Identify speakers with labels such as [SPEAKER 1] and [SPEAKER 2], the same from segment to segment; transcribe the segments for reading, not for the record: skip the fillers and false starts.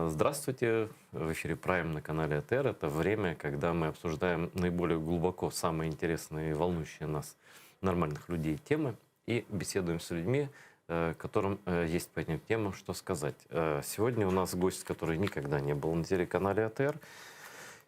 [SPEAKER 1] Здравствуйте! В эфире Прайм на канале АТР. Это время, когда мы обсуждаем наиболее глубоко самые интересные и волнующие нас, нормальных людей, темы и беседуем с людьми, э, которым э, есть по этим темам что сказать. Э, сегодня у нас гость, который никогда не был на телеканале АТР.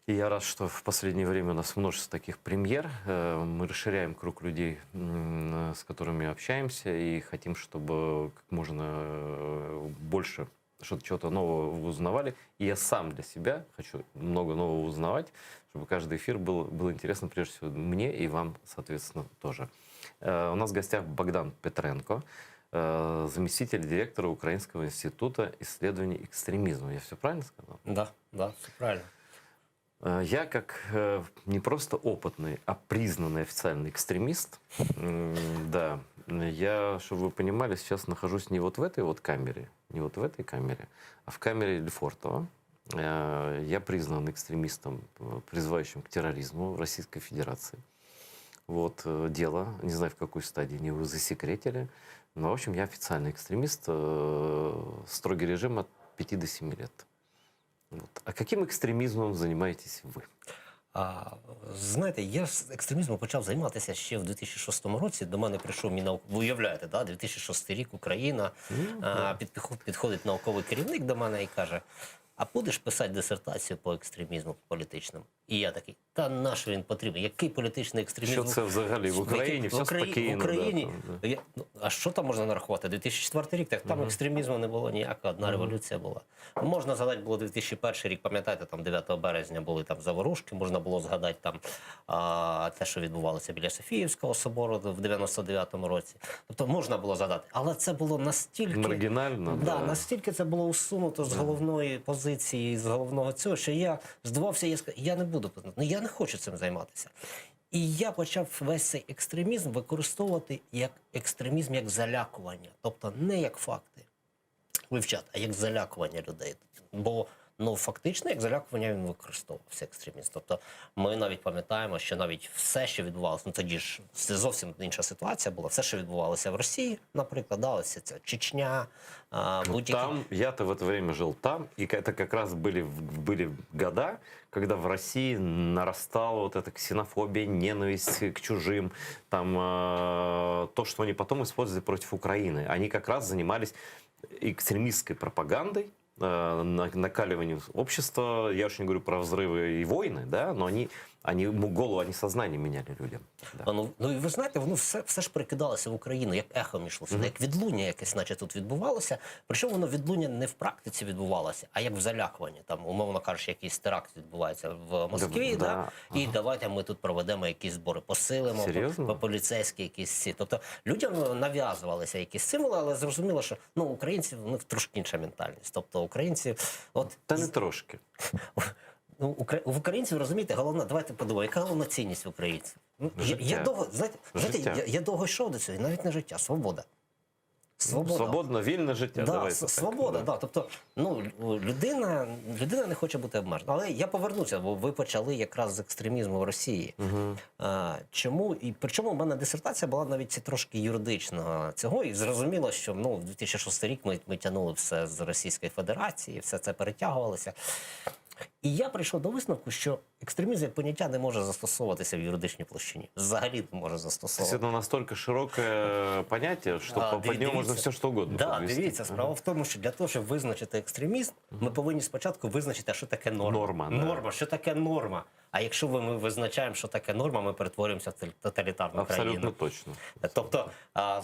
[SPEAKER 1] И я рад, что в последнее время у нас множество таких премьер. Мы расширяем круг людей, с которыми общаемся, и хотим, чтобы как можно больше что-то чего-то нового вы узнавали. И я сам для себя хочу много нового узнавать, чтобы каждый эфир был, был интересно прежде всего мне и вам, соответственно, тоже. У нас в гостях Богдан Петренко, заместитель директора Украинского института исследований экстремизма. Я все правильно сказал?
[SPEAKER 2] Да, да, все правильно.
[SPEAKER 1] Я как не просто опытный, а признанный официальный экстремист, да, я, чтобы вы понимали, сейчас нахожусь не вот в этой вот камере, не вот в этой камере, а в камере Лефортово. Я признан экстремистом, призывающим к терроризму в Российской Федерации. Вот дело, не знаю в какой стадии, они его засекретили, но, в общем, я официальный экстремист, строгий режим от 5 до 7 лет. Вот. А каким экстремизмом занимаетесь вы?
[SPEAKER 2] А, знаєте, я ж екстремізмом почав займатися ще в 2006 році. До мене прийшов мій наук... Ви уявляєте, да? 2006 рік, Україна. А, підходить науковий керівник до мене і каже: а будеш писати дисертацію по екстремізму політичному? І я такий, та на що він потрібен? Який політичний екстремізм?
[SPEAKER 1] Що це взагалі в Україні? Все спокійно.
[SPEAKER 2] В Україні. Да, там, да. Я, ну, а що там можна нарахувати? 2004 рік, так там екстремізму не було ніякого, одна революція була. Можна згадати, було 2001 рік, пам'ятаєте, там 9 березня були там заворушки, можна було згадати там те, що відбувалося біля Софіївського собору в 99-му році. Тобто можна було згадати, але це було настільки...
[SPEAKER 1] Маргінально,
[SPEAKER 2] да, да. Настільки це було усунуто з головної позиції, з головного цього, що я здавався, я сказав, я не буду, ну, я не хочу цим займатися. І я почав весь цей екстремізм використовувати як екстремізм, як залякування. Тобто не як факти вивчати, а як залякування людей. Бо ну, фактично, як залякування він використовувався екстремізм. Тобто ми навіть пам'ятаємо, що навіть все, що відбувалося, ну тоді ж це зовсім інша ситуація була, все, що відбувалося в Росії, наприклад, да, ось ця Чечня,
[SPEAKER 1] Ну,
[SPEAKER 2] будь-які...
[SPEAKER 1] Там, я-то в это время жил там, и это как раз были года, когда в России нарастала вот эта ксенофобия, ненависть к чужим, там, то, что они потом использовали против Украины. Они как раз занимались экстремистской пропагандой, накаливанием общества. Я уж не говорю про взрывы и войны, да, но они голову, они сознание меняли людям. Да.
[SPEAKER 2] А, ну і ви знаєте, воно все ж перекидалося в Україну, як ехом йшло сюди, як відлуння якесь, наче тут відбувалося. Причому воно відлуння не в практиці відбувалося, а як в залякуванні. Там, умовно кажучи, якийсь теракт відбувається в Москві,
[SPEAKER 1] Да,
[SPEAKER 2] да, і давайте ми тут проведемо якісь збори, посилимо,
[SPEAKER 1] Серйозно?
[SPEAKER 2] поліцейські якісь ці. Тобто людям нав'язувалися якісь символи, але зрозуміло, що ну, українців, у них трошки інша ментальність. Тобто українці... От,
[SPEAKER 1] Та не трошки.
[SPEAKER 2] Ну, в українців, розумієте, головна, давайте подумаємо, яка головна цінність в українців? Ну, я
[SPEAKER 1] Життя.
[SPEAKER 2] довго, знаєте, знаєте,
[SPEAKER 1] Життя.
[SPEAKER 2] я довго йшов до цього, і навіть не життя, свобода. Свобода.
[SPEAKER 1] Свободно, вільне життя.
[SPEAKER 2] Да,
[SPEAKER 1] давайте так,
[SPEAKER 2] свобода,
[SPEAKER 1] да.
[SPEAKER 2] да. Тобто, ну, людина не хоче бути обмежена. Але я повернуся, бо ви почали якраз з екстремізму в Росії. А, чому? І причому в мене дисертація була навіть трошки юридичного цього. І зрозуміло, що ну, в 2006 рік ми тягнули все з Російської Федерації, все це перетягувалося. І я прийшов до висновку, що екстремізм як поняття не може застосовуватися в юридичній площині. Взагалі не може
[SPEAKER 1] То есть
[SPEAKER 2] застосовуватися.
[SPEAKER 1] это настолько широкое понятие, что под него можно
[SPEAKER 2] Дивіться.
[SPEAKER 1] все что угодно
[SPEAKER 2] Да,
[SPEAKER 1] подвести.
[SPEAKER 2] дивіться, справа в тому, що для того, щоб визначити екстремізм, ми повинні спочатку визначити, що таке норма.
[SPEAKER 1] Норма, да.
[SPEAKER 2] Норма, що таке норма. А якщо ми визначаємо, що таке норма, ми перетворюємося в тоталітарну
[SPEAKER 1] Абсолютно
[SPEAKER 2] країну.
[SPEAKER 1] точно.
[SPEAKER 2] Тобто,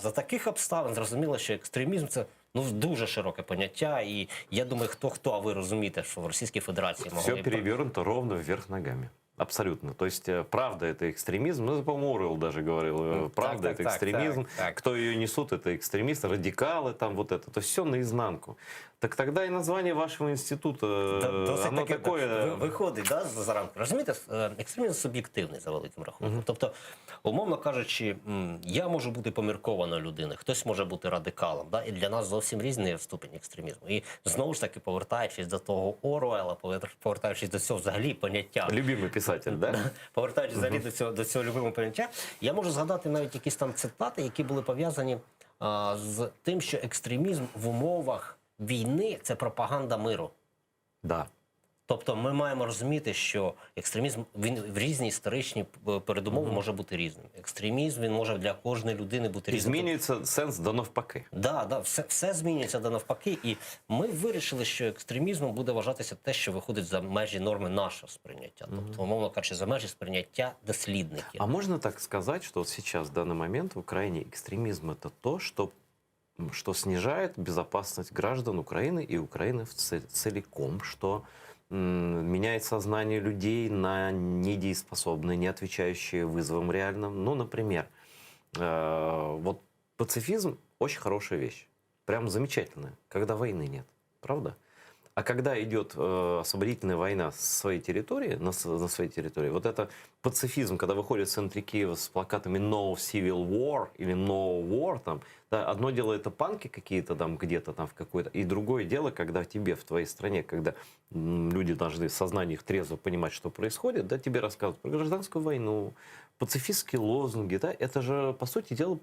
[SPEAKER 2] за таких обставин зрозуміло, що екстремізм це ну, дуже широке поняття. І я думаю, хто-хто, а ви розумієте, що в Російській Федерації могли...
[SPEAKER 1] Все перевернуто ровно вверх ногами. Абсолютно. То есть правда это экстремизм. Ну, это, по-моему, Оруэлл даже говорил. Правда это экстремизм. Кто ее несут, это экстремисты, радикалы там вот это. То есть все наизнанку. Так тогда и название вашего института,
[SPEAKER 2] Досить
[SPEAKER 1] оно
[SPEAKER 2] таки,
[SPEAKER 1] такое...
[SPEAKER 2] виходить, да, за рамки. Розумієте, екстремізм суб'єктивний за великим рахунком. Тобто, умовно кажучи, я можу бути поміркованою людиною, хтось може бути радикалом. Да? І для нас зовсім різний ступінь екстремізму. І знову ж таки, повертаючись до того Оруелла, повертаючись до цього взагалі поняття.
[SPEAKER 1] Любимый писатель, да?
[SPEAKER 2] Повертаючись взагалі до цього любимого поняття, я можу згадати навіть якісь там цитати, які були пов'язані з тим, що екстремізм в умовах війни – це пропаганда миру.
[SPEAKER 1] Да.
[SPEAKER 2] Тобто ми маємо розуміти, що екстремізм він в різні історичні е, передумови може бути різним. Екстремізм він може для кожної людини бути
[SPEAKER 1] І
[SPEAKER 2] різним.
[SPEAKER 1] змінюється сенс до навпаки.
[SPEAKER 2] Да, да, все, все змінюється до навпаки, і ми вирішили, що екстремізмом буде вважатися те, що виходить за межі норми нашого сприйняття, тобто, умовно кажучи, за межі сприйняття дослідників.
[SPEAKER 1] А можно так сказать, что вот сейчас, в данный момент, в Украине экстремизм это то, что, что снижает безопасность граждан Украины и Украины в це- целиком, что м, меняет сознание людей на недееспособные, не отвечающие вызовам реальным. Ну, например, э, вот пацифизм очень хорошая вещь, прям замечательная, когда войны нет, правда? А когда идет э, освободительная война с своей территории, на, с- на своей территории, вот это пацифизм, когда выходят в центре Киева с плакатами No Civil War или No War, там, да, одно дело это панки какие-то там где-то там в какой-то, и другое дело, когда тебе в твоей стране, когда м, люди должны в сознании их трезво понимать, что происходит, да, тебе рассказывают про гражданскую войну, пацифистские лозунги, да, это же, по сути дела,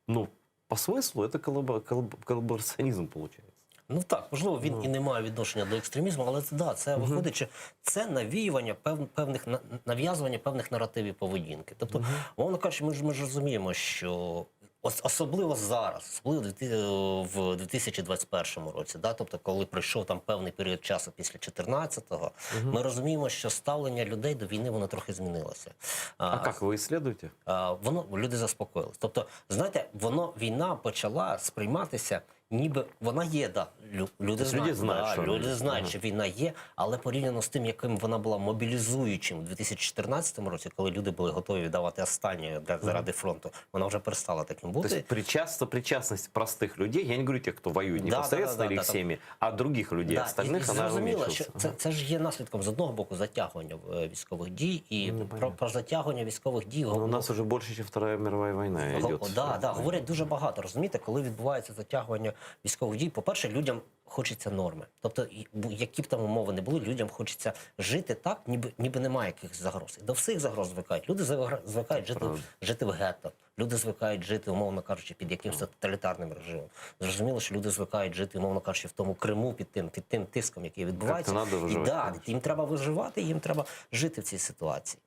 [SPEAKER 1] ну, по смыслу это коллабо- коллаб- коллаборационизм получается.
[SPEAKER 2] Ну так, можливо, він
[SPEAKER 1] Ну.
[SPEAKER 2] і не має відношення до екстремізму, але це да, це виходить, що це навіювання пев, певних на- нав'язування певних наративів поведінки. Тобто, умовно кажучи, ми ж ми ж розуміємо, що ос- особливо зараз, особливо в дві- в 2021 році, да, тобто, коли пройшов там певний період часу після 14-го, ми розуміємо, що ставлення людей до війни воно трохи змінилося.
[SPEAKER 1] А как вы исследуете?
[SPEAKER 2] А, воно люди заспокоїлись. Тобто, знаєте, воно війна почала сприйматися, ніби вона є, да. лю- Люди
[SPEAKER 1] Тобто
[SPEAKER 2] знають,
[SPEAKER 1] люди знають,
[SPEAKER 2] да,
[SPEAKER 1] що
[SPEAKER 2] люди
[SPEAKER 1] вона є.
[SPEAKER 2] знають,
[SPEAKER 1] Ага.
[SPEAKER 2] що війна є, але порівняно з тим, яким вона була мобілізуючим у 2014 році, коли люди були готові віддавати останнє для заради фронту, вона вже перестала таким
[SPEAKER 1] То
[SPEAKER 2] бути.
[SPEAKER 1] есть причастно, причастность простых людей, я не говорю тех, кто воюет
[SPEAKER 2] Да, да,
[SPEAKER 1] непосредственно
[SPEAKER 2] да, да,
[SPEAKER 1] или их
[SPEAKER 2] да, там-
[SPEAKER 1] семьи, а других людей,
[SPEAKER 2] Да,
[SPEAKER 1] остальных
[SPEAKER 2] і, і
[SPEAKER 1] она
[SPEAKER 2] зрозуміло,
[SPEAKER 1] уменьшилась.
[SPEAKER 2] що це, це ж є наслідком з одного боку затягування е, військових дій і
[SPEAKER 1] Ну,
[SPEAKER 2] про,
[SPEAKER 1] понятно.
[SPEAKER 2] про затягування військових дій
[SPEAKER 1] Но у нас уже больше, чем Вторая мировая война
[SPEAKER 2] Го-
[SPEAKER 1] идет.
[SPEAKER 2] Да, да, говорять дуже багато. Розумієте, коли відбувається затягування військових дій, по-перше, людям хочеться норми. Тобто, і- бу- які б там умови не були, людям хочеться жити так, ніби, ніби немає якихось загроз. І до всіх загроз звикають. Люди звикають звикають жити,
[SPEAKER 1] Правда.
[SPEAKER 2] жити в гетто. Люди звикають жити, умовно кажучи, під якимось тоталітарним режимом. Зрозуміло, що люди звикають жити, умовно кажучи, в тому Криму під тим, під тим тиском, який відбувається.
[SPEAKER 1] надо
[SPEAKER 2] І
[SPEAKER 1] виживати,
[SPEAKER 2] да,
[SPEAKER 1] конечно.
[SPEAKER 2] їм треба виживати, їм треба жити в цій ситуації.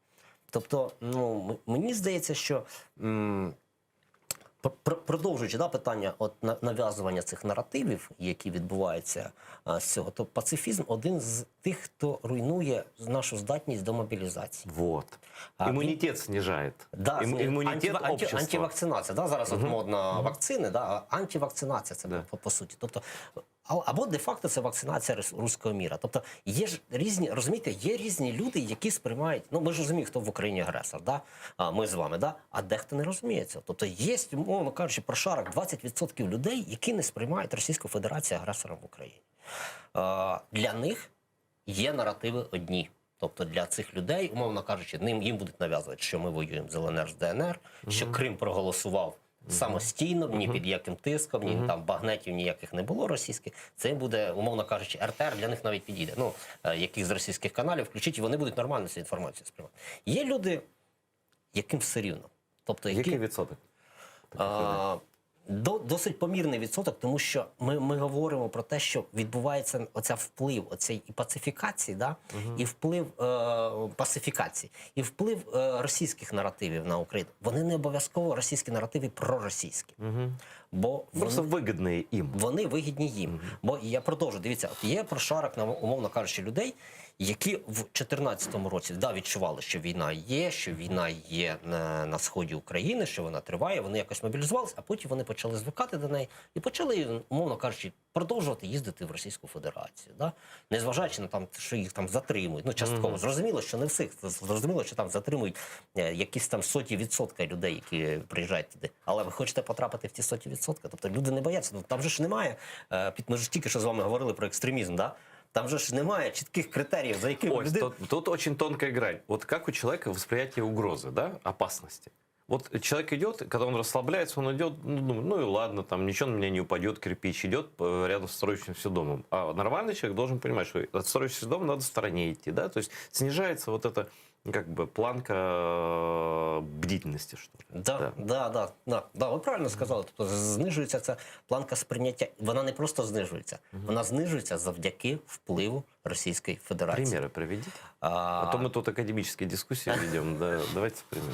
[SPEAKER 2] Тобто, ну м- мені здається, що. М- пр- пр- Продовжуючи да, питання от на- нав'язування цих наративів, які відбуваються а, з цього, то пацифізм один з тих, хто руйнує нашу здатність до мобілізації.
[SPEAKER 1] Вот.
[SPEAKER 2] А,
[SPEAKER 1] Иммунитет снижает.
[SPEAKER 2] Да,
[SPEAKER 1] Им-
[SPEAKER 2] зні-
[SPEAKER 1] иммунитет
[SPEAKER 2] анти, анти,
[SPEAKER 1] общества.
[SPEAKER 2] антивакцинація. Да, зараз от модна вакцини, да, а антивакцинація це
[SPEAKER 1] Да.
[SPEAKER 2] по, по суті. Тобто, а- або де-факто це вакцинація рус- руського міра. Тобто є ж різні, розумієте, є різні люди, які сприймають. Ну ми ж розуміємо, хто в Україні агресор, да? а ми з вами, да? а дехто не розуміє цього. Тобто є, умовно кажучи, прошарок 20% людей, які не сприймають Російську Федерацію агресором в Україні. А, для них є наративи одні. Тобто для цих людей, умовно кажучи, ним їм будуть нав'язувати, що ми воюємо з ЛНР з ДНР, що Крим проголосував самостійно, ні під яким тиском, ні там багнетів ніяких не було російських. Це їм буде, умовно кажучи, РТР для них навіть підійде. Ну, е, яких з російських каналів включить, і вони будуть нормально цю інформацію сприймати. Є люди, яким все рівно. Тобто, які,
[SPEAKER 1] Який відсоток? Таких людей?
[SPEAKER 2] а, до, досить помірний відсоток, тому що ми, ми говоримо про те, що відбувається оця вплив оцей і пацифікації, да, і вплив е, пасифікації, і вплив е, російських наративів на Україну. Вони не обов'язково російські наративи проросійські, бо
[SPEAKER 1] Просто
[SPEAKER 2] вони,
[SPEAKER 1] выгодные им.
[SPEAKER 2] вони вигідні їм. Бо я продовжу, дивіться, от є прошарок, на- умовно кажучи, людей, які в 2014 році да, відчували, що війна є, що війна є на, на сході України, що вона триває, вони якось мобілізувалися, а потім вони почали звикати до неї і почали, умовно кажучи, продовжувати їздити в Російську Федерацію. Да? Незважаючи на там, що їх там затримують. Ну, частково. Зрозуміло, що не всіх. Зрозуміло, що там затримують е, якісь там соті відсотка людей, які приїжджають туди. Але ви хочете потрапити в ті соті відсотка. Тобто люди не бояться. Ну, там же ж немає. е, Під ми ж тільки що з вами говорили про екстремізм, да? Там же ж немає чітких критеріїв, за якими
[SPEAKER 1] Ось,
[SPEAKER 2] людина...
[SPEAKER 1] тут, тут очень тонкая грань. Вот как у человека восприятие угрозы, да, опасности. Вот человек идет, когда он расслабляется, он идет, ну, думает, ну и ладно, там ничего на меня не упадет, кирпич идет э, рядом с строящимся домом. А нормальный человек должен понимать, что от строящегося дома надо в стороне идти, да, то есть снижается вот эта как бы планка э, бдительности, что ли.
[SPEAKER 2] Да, да, да, да, да, ви правильно сказали. Тобто знижується ця планка сприйняття. Вона не просто знижується, вона знижується завдяки впливу
[SPEAKER 1] Тобто
[SPEAKER 2] Російської Федерації.
[SPEAKER 1] Примеры приведите.
[SPEAKER 2] А,
[SPEAKER 1] А то мы тут академические дискуссии ведем. Да, давайте примеры.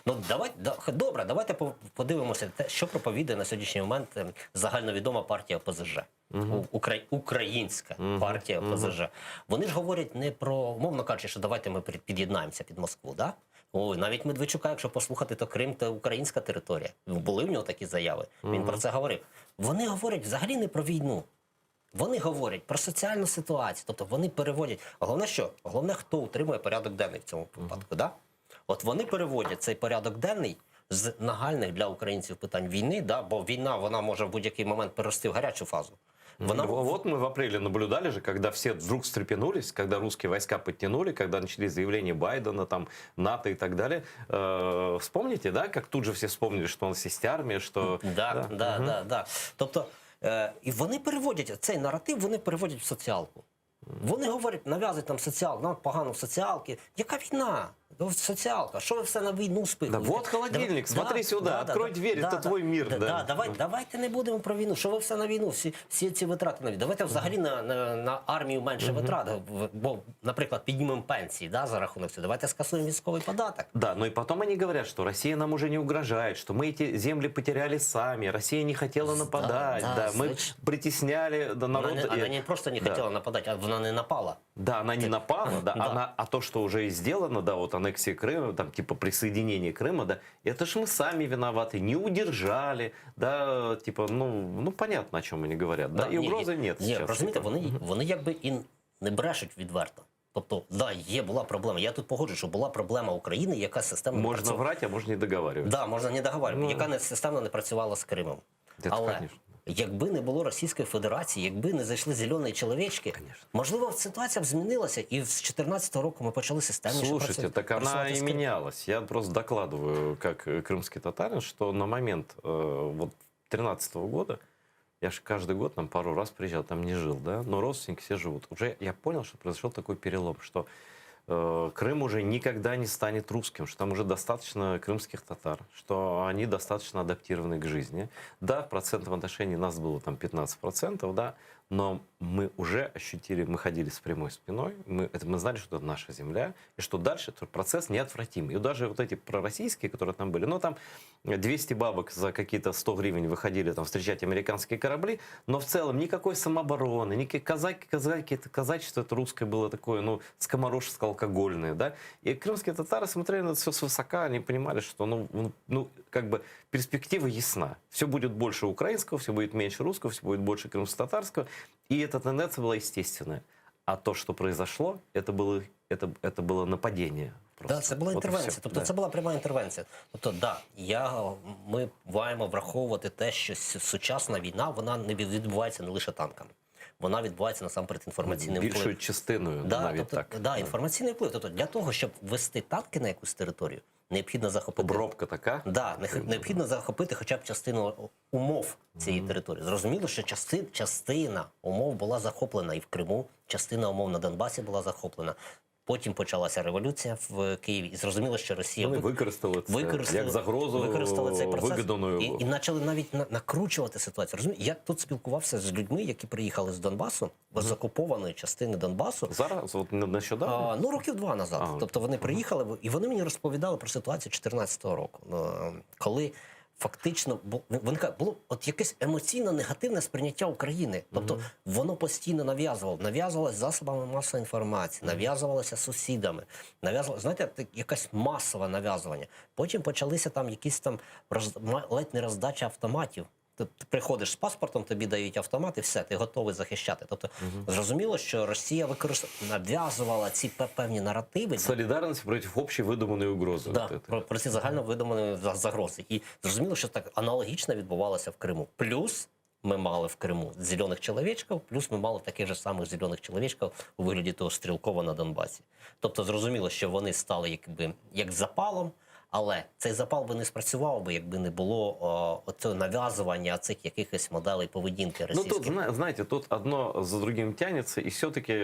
[SPEAKER 2] Ну, давай, да, добре, давайте по- подивимося те, що проповідує на сьогоднішній момент ем, загальновідома партія ОПЗЖ. У- Укра- Українська партія ОПЗЖ. Вони ж говорять не про, умовно кажучи, що давайте ми під- під'єднаємося під Москву, да? Ой, навіть Медведчука, якщо послухати, то Крим то українська територія. Ну, Були в нього такі заяви. Він про це говорив. Вони говорять взагалі не про війну. Вони говорять про соціальну ситуацію, тобто вони переводять. Головне, що? Головне, хто утримує порядок денний в цьому випадку, да? От вони переводять цей порядок денний з нагальних для українців питань війни, да? бо війна вона може в будь-який момент перерости в гарячу фазу. Вона
[SPEAKER 1] Ну, Вот мы в апреле наблюдали же, когда все вдруг встрепенулись, когда русские войска подтянули, когда начались заявления Байдена, там, НАТО и так далее. Э, Вспомните, да, как тут же все вспомнили, что у нас есть армия, что...
[SPEAKER 2] Да, да, да, да. Тобто, е, і вони переводять цей наратив, вони переводять в соціалку. Вони говорять, нав'язують нам соціалку, нам погано в соціалці. Яка війна? Ну, Соціалка, що ви все на війну спихуєте?
[SPEAKER 1] Да вот холодильник, смотри сюда, открой дверь, это твой мир,
[SPEAKER 2] Да,
[SPEAKER 1] да.
[SPEAKER 2] да, давай, давайте не будемо про війну. Що ви все на війну, всі, всі ці витрати на війну. Давайте взагалі на, на, на армію менше витрат. В- Бо, наприклад, піднімемо пенсії да, за рахунок цього. Давайте скасуємо військовий податок.
[SPEAKER 1] Да, но и потом они говорят, что Россия нам уже не угрожает, что мы эти земли потеряли сами, Россия не хотела нападать,
[SPEAKER 2] да,
[SPEAKER 1] да, мы
[SPEAKER 2] значит-
[SPEAKER 1] притесняли да, народ.
[SPEAKER 2] Вона не,
[SPEAKER 1] э,
[SPEAKER 2] вона не просто не
[SPEAKER 1] да.
[SPEAKER 2] хотіла нападати, а вона не напала.
[SPEAKER 1] Да, она не напала, да,
[SPEAKER 2] Да.
[SPEAKER 1] она, а то, что уже и сделано, да, вот аннексия Крыма, там, типа присоединение Крыма, да, это ж мы сами виноваты, не удержали, да, типа, ну, ну понятно, о чем они говорят, да, и
[SPEAKER 2] ні,
[SPEAKER 1] угрозы
[SPEAKER 2] ні,
[SPEAKER 1] нет
[SPEAKER 2] Ні,
[SPEAKER 1] сейчас.
[SPEAKER 2] розумієте,
[SPEAKER 1] типа.
[SPEAKER 2] вони, вони якби і не брешуть відверто. Тобто, да, є, була проблема. Я тут погоджу, що була проблема України, яка системно не
[SPEAKER 1] Можно
[SPEAKER 2] працювала.
[SPEAKER 1] врать, а можно не договариваться.
[SPEAKER 2] Да, можна не договарювати,
[SPEAKER 1] Ну.
[SPEAKER 2] яка не системно не працювала з Кримом.
[SPEAKER 1] Це,
[SPEAKER 2] Але
[SPEAKER 1] конечно.
[SPEAKER 2] якби не було Російської Федерації, якби не зайшли зелені чоловічки,
[SPEAKER 1] Конечно.
[SPEAKER 2] можливо, ситуація б змінилася, і з 2014 року ми почали системніше
[SPEAKER 1] Слушайте,
[SPEAKER 2] працю-
[SPEAKER 1] так она
[SPEAKER 2] працювати
[SPEAKER 1] и
[SPEAKER 2] з Кримом.
[SPEAKER 1] менялась. Я просто докладываю, как э, крымский татарин, что на момент э, вот 13 года, я же каждый год там пару раз приезжал, там не жил, да, но родственники все живут. Уже я понял, что произошел такой перелом, что э, Крым уже никогда не станет русским, что там уже достаточно крымских татар, что они достаточно адаптированы к жизни. Да, в процентном отношении нас было там 15%, да, но мы уже ощутили, мы ходили с прямой спиной, мы, это, мы знали, что это наша земля, и что дальше этот процесс неотвратим. И даже вот эти пророссийские, которые там были, ну там 200 бабок за какие-то 100 гривен выходили там встречать американские корабли, но в целом никакой самообороны, никакие казаки, казаки, это казачество это русское было такое, ну, скоморошеско-алкогольное, да, и крымские татары смотрели на это все свысока, они понимали, что, ну, ну, ну, как бы перспектива ясна. Все будет больше украинского, все будет меньше русского, все будет больше крымско-татарского, и эта тенденция была естественная. А то, что произошло, это было, это, это было нападение. Просто.
[SPEAKER 2] Да, це була
[SPEAKER 1] Вот и
[SPEAKER 2] інтервенція.
[SPEAKER 1] всё.
[SPEAKER 2] Тобто
[SPEAKER 1] Да.
[SPEAKER 2] це була пряма інтервенція. Тобто, да, я, ми маємо враховувати те, що с- сучасна війна вона не від- відбувається не лише танками. Вона відбувається насамперед інформаційним
[SPEAKER 1] Більшою
[SPEAKER 2] впливом.
[SPEAKER 1] частиною
[SPEAKER 2] Да,
[SPEAKER 1] навіть
[SPEAKER 2] тобто,
[SPEAKER 1] так.
[SPEAKER 2] Да, інформаційний вплив. Тобто для того, щоб вести танки на якусь територію, необхідно захопити
[SPEAKER 1] Обробка така.
[SPEAKER 2] Да, нех- необхідно захопити хоча б частину умов цієї території. Зрозуміло, що части, частина умов була захоплена і в Криму, частина умов на Донбасі була захоплена. Потім почалася революція в Києві, і зрозуміло, що Росія
[SPEAKER 1] Вони
[SPEAKER 2] вик-
[SPEAKER 1] використали це
[SPEAKER 2] використали,
[SPEAKER 1] як загрозу
[SPEAKER 2] використали цей процес
[SPEAKER 1] вигаданою.
[SPEAKER 2] і, і почали навіть на, накручувати ситуацію. Розумієте, я тут спілкувався з людьми, які приїхали з Донбасу, з окупованої частини Донбасу.
[SPEAKER 1] Зараз, от не- нещодавно,
[SPEAKER 2] А, ну, років два назад.
[SPEAKER 1] А,
[SPEAKER 2] тобто вони приїхали, і вони мені розповідали про ситуацію 2014 року, ну, коли фактично бу- вони кажуть, було от якесь емоційно негативне сприйняття України. Тобто воно постійно нав'язувало, нав'язувалося засобами масової інформації, нав'язувалося сусідами, нав'язувалося, знаєте, так, якесь масове нав'язування. Потім почалися там якісь там роз, ма- ледь не роздача автоматів. Ти ти приходиш з паспортом, тобі дають автомат, і все, ти готовий захищати. Тобто, зрозуміло, що Росія використ... нав'язувала ці пе- певні наративи
[SPEAKER 1] солидарность против общей выдуманной угрозы.
[SPEAKER 2] да,
[SPEAKER 1] Вот это.
[SPEAKER 2] про, про ці загально видумані за- загрози. І зрозуміло, що так аналогічно відбувалося в Криму. Плюс ми мали в Криму зелених чоловічків, плюс ми мали таких же самих зелених чоловічків у вигляді того Стрілкова на Донбасі. Тобто зрозуміло, що вони стали якби як запалом. Але цей запал би не спрацював би, якби не було о, оцього нав'язування цих якихось моделей поведінки
[SPEAKER 1] Ну
[SPEAKER 2] російських.
[SPEAKER 1] тут, зна- знаете, тут одно за другим тянется, и все-таки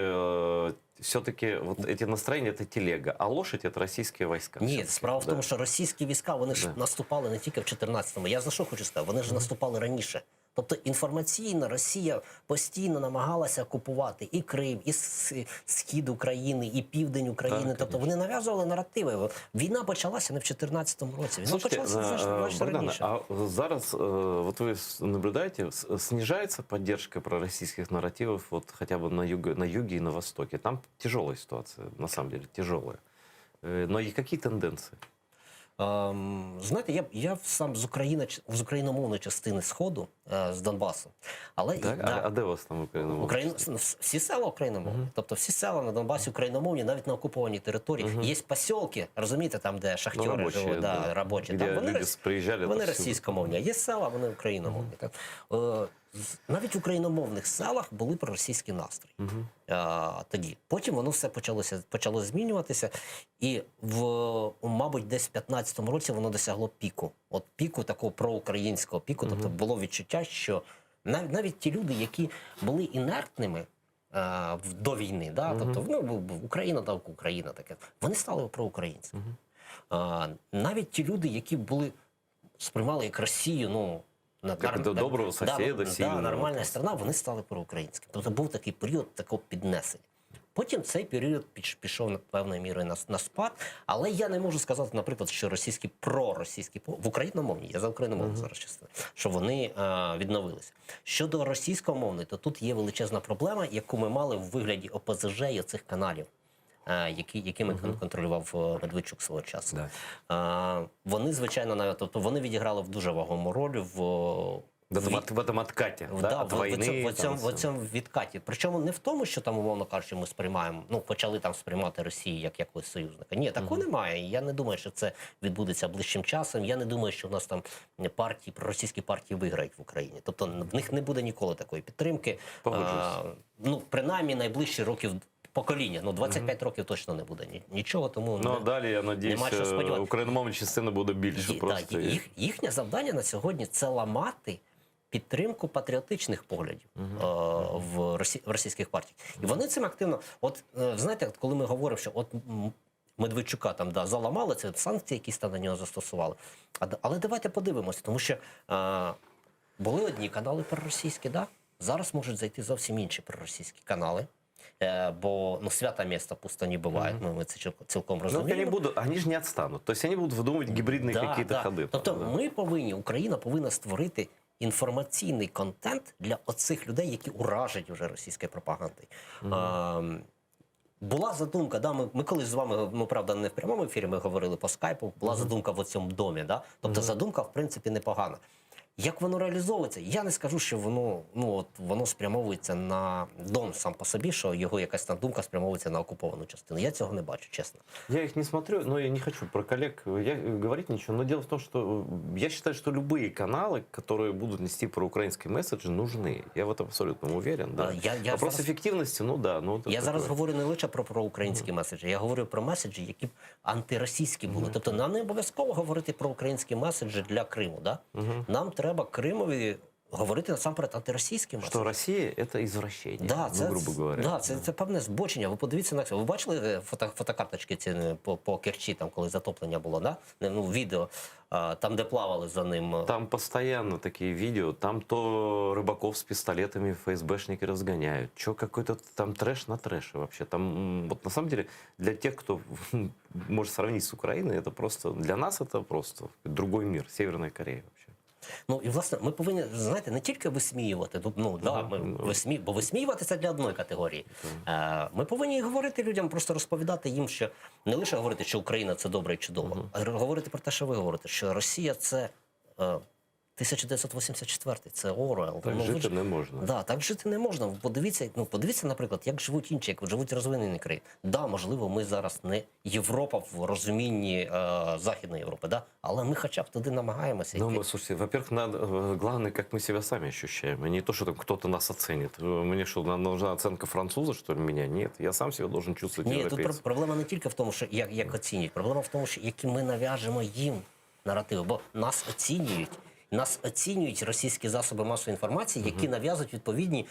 [SPEAKER 1] все-таки вот эти настроения это телега, а лошадь это российские войска.
[SPEAKER 2] Ні,
[SPEAKER 1] всё-таки.
[SPEAKER 2] справа в
[SPEAKER 1] Да.
[SPEAKER 2] тому, що російські війська вони ж
[SPEAKER 1] Да.
[SPEAKER 2] наступали не тільки в 14-му. Я за що хочу сказати, вони ж наступали раніше. Тобто інформаційно Росія постійно намагалася окупувати і Крим, і схід України, і південь України.
[SPEAKER 1] Так,
[SPEAKER 2] Тобто вони нав'язували наративи. Війна почалася не в 2014 році. Війна
[SPEAKER 1] Слушайте,
[SPEAKER 2] почалася значно, значно
[SPEAKER 1] Богдан,
[SPEAKER 2] раніше.
[SPEAKER 1] а зараз, вот вы наблюдаете, снижается поддержка пророссийских нарративов вот хотя бы на юге и на востоке? Там тяжелая ситуация, на самом деле, тяжелая. Но и какие тенденции?
[SPEAKER 2] Знаєте, я сам з України, з україномовної частини Сходу, з Донбасу. Але
[SPEAKER 1] Так?
[SPEAKER 2] і, да,
[SPEAKER 1] А де у вас там україномовна
[SPEAKER 2] Україна,
[SPEAKER 1] частина?
[SPEAKER 2] всі села україномовні. Тобто всі села на Донбасі україномовні, навіть на окупованій території. Є посілки, розумієте, там, де шахтери
[SPEAKER 1] Ну, робочі,
[SPEAKER 2] живуть, да,
[SPEAKER 1] да.
[SPEAKER 2] робочі.
[SPEAKER 1] Де
[SPEAKER 2] Там вони,
[SPEAKER 1] люди приїжджали
[SPEAKER 2] вони
[SPEAKER 1] отовсюду.
[SPEAKER 2] російськомовні, а є села, вони україномовні. Так? Навіть в україномовних селах були проросійські настрої. Тоді. Потім воно все почало змінюватися, і мабуть, десь в 15-му році воно досягло піку. От піку такого проукраїнського піку. Тобто було відчуття, що навіть ті люди, які були інертними, до війни, да? Тобто, ну, Україна, так, Україна таке, вони стали проукраїнськими. Навіть ті люди, які сприймали як Росію, ну, на,
[SPEAKER 1] Як до доброго сусіда, сильного.
[SPEAKER 2] нормальна страна, вони стали проукраїнськими. Тобто був такий період такого піднесення. Потім цей період пішов на певною мірою на спад, але я не можу сказати, наприклад, що російські проросійські в україномовній, я за україномовну зараз частину, що вони відновилися. Щодо російськомовної, то тут є величезна проблема, яку ми мали в вигляді ОПЗЖ і оцих каналів, якими контролював Медведчук свого часу. Вони, звичайно, навіть, тобто вони відіграли в дуже вагому роль в,
[SPEAKER 1] В этом в этом откате,
[SPEAKER 2] в,
[SPEAKER 1] да,
[SPEAKER 2] да,
[SPEAKER 1] от
[SPEAKER 2] в, в,
[SPEAKER 1] войны,
[SPEAKER 2] цьому, в,
[SPEAKER 1] там
[SPEAKER 2] цьому, в
[SPEAKER 1] всё.
[SPEAKER 2] цьому відкаті. Причому не в тому, що там, умовно кажучи, ми сприймаємо, ну, почали там сприймати Росію як якогось союзника. Ні, такого немає. І я не думаю, що це відбудеться ближчим часом. Я не думаю, що в нас там партії, проросійські партії виграють в Україні. Тобто в них не буде ніколи такої підтримки.
[SPEAKER 1] Погоджуюсь.
[SPEAKER 2] Принаймні, найближчі років покоління. 25 років точно не буде нічого, тому
[SPEAKER 1] Ну, а далі, я надіюсь,
[SPEAKER 2] нема що сподіватися.
[SPEAKER 1] україномовна частина буде більше просто.
[SPEAKER 2] Їхнє завдання на сьогодні – це ламати підтримку патріотичних поглядів, в російських партіях. І вони цим активно... От знаєте, от коли ми говоримо, що от Медведчука там, да, заламали, це санкції якісь там на нього застосували. Але давайте подивимося, тому що були одні канали проросійські, да? Зараз можуть зайти зовсім інші проросійські канали. Бо, ну, свято місто пусто не буває, ми це цілком
[SPEAKER 1] Ну, вони
[SPEAKER 2] розуміємо.
[SPEAKER 1] будуть, вони ж не відстануть. Тобто вони будуть видумувати гібридні якісь ходи.
[SPEAKER 2] Тобто Україна повинна створити інформаційний контент для оцих людей, які уражені вже російською пропагандою. Була задумка, да, ми колись з вами, ну, правда, не в прямому ефірі, ми говорили по скайпу, була задумка в цьому домі. Да? Тобто задумка, в принципі, непогана. Як воно реалізовується? Я не скажу, що воно спрямовується на дом сам по собі, що його якась там думка спрямовується на окуповану частину. Я цього не бачу, чесно.
[SPEAKER 1] Я їх не смотрю, но я не хочу про коллег я говорить ничего. Но дело в том, что я считаю, что любые каналы, которые будут нести проукраинские месседжи, нужны. Я в этом абсолютно уверен. Да.
[SPEAKER 2] Я
[SPEAKER 1] Вопрос
[SPEAKER 2] зараз
[SPEAKER 1] эффективности, ну да. Ну, это
[SPEAKER 2] Я зараз
[SPEAKER 1] такое.
[SPEAKER 2] говорю не лише про проукраїнські меседжі, я говорю про меседжі, які б антиросійські були. Тобто нам не обов'язково говорити про українські меседжі для Криму. Да? Нам треба Кримові говорити насамперед антиросійським
[SPEAKER 1] Що
[SPEAKER 2] меседжем.
[SPEAKER 1] Росія – це извращение,
[SPEAKER 2] Да,
[SPEAKER 1] ну,
[SPEAKER 2] це,
[SPEAKER 1] грубо говоря.
[SPEAKER 2] Да, це певне збочення. Ви подивіться на це. Ви бачили фотокарточки ці по Керчі, там, коли затоплення було, да? Не, ну, відео, там, де плавали за ним.
[SPEAKER 1] Там постоянно такие видео, там то рыбаков с пистолетами ФСБшники разгоняют, чё какой-то там трэш на трэше вообще. Там, вот на самом деле для тех, кто может сравнить с Украиной, это просто, для нас это просто другой мир, Северная Корея вообще.
[SPEAKER 2] Ну і, власне, ми повинні, знаєте, не тільки висміювати, ну, да, ми висмі-, бо висміювати це для одної категорії. Ми повинні і говорити людям, просто розповідати їм, що не лише говорити, що Україна це добре і чудово, а говорити про те, що ви говорите, що Росія це 1984, це Оруелл.
[SPEAKER 1] Так жити не можна.
[SPEAKER 2] Да, так жити не можна. Подивіться, наприклад, як живуть інші, як живуть розвинені країни. Да, можливо, ми зараз не Європа в розумінні Західної Європи, да? Але ми хоча б туди намагаємося йти.
[SPEAKER 1] Слушайте, во-первых, главное, как мы себя сами ощущаем, а не то, что там кто-то нас оценит. Мне что, нам нужна оценка француза, что ли, меня? Нет, я сам себя должен чувствовать
[SPEAKER 2] Ні, тут
[SPEAKER 1] европейцем.
[SPEAKER 2] проблема не тільки в тому, що як оцінюють, проблема в тому, що які ми нав'яжемо їм наративи, бо нас оцінюють. Нас оцінюють російські засоби масової інформації, які нав'язують відповідні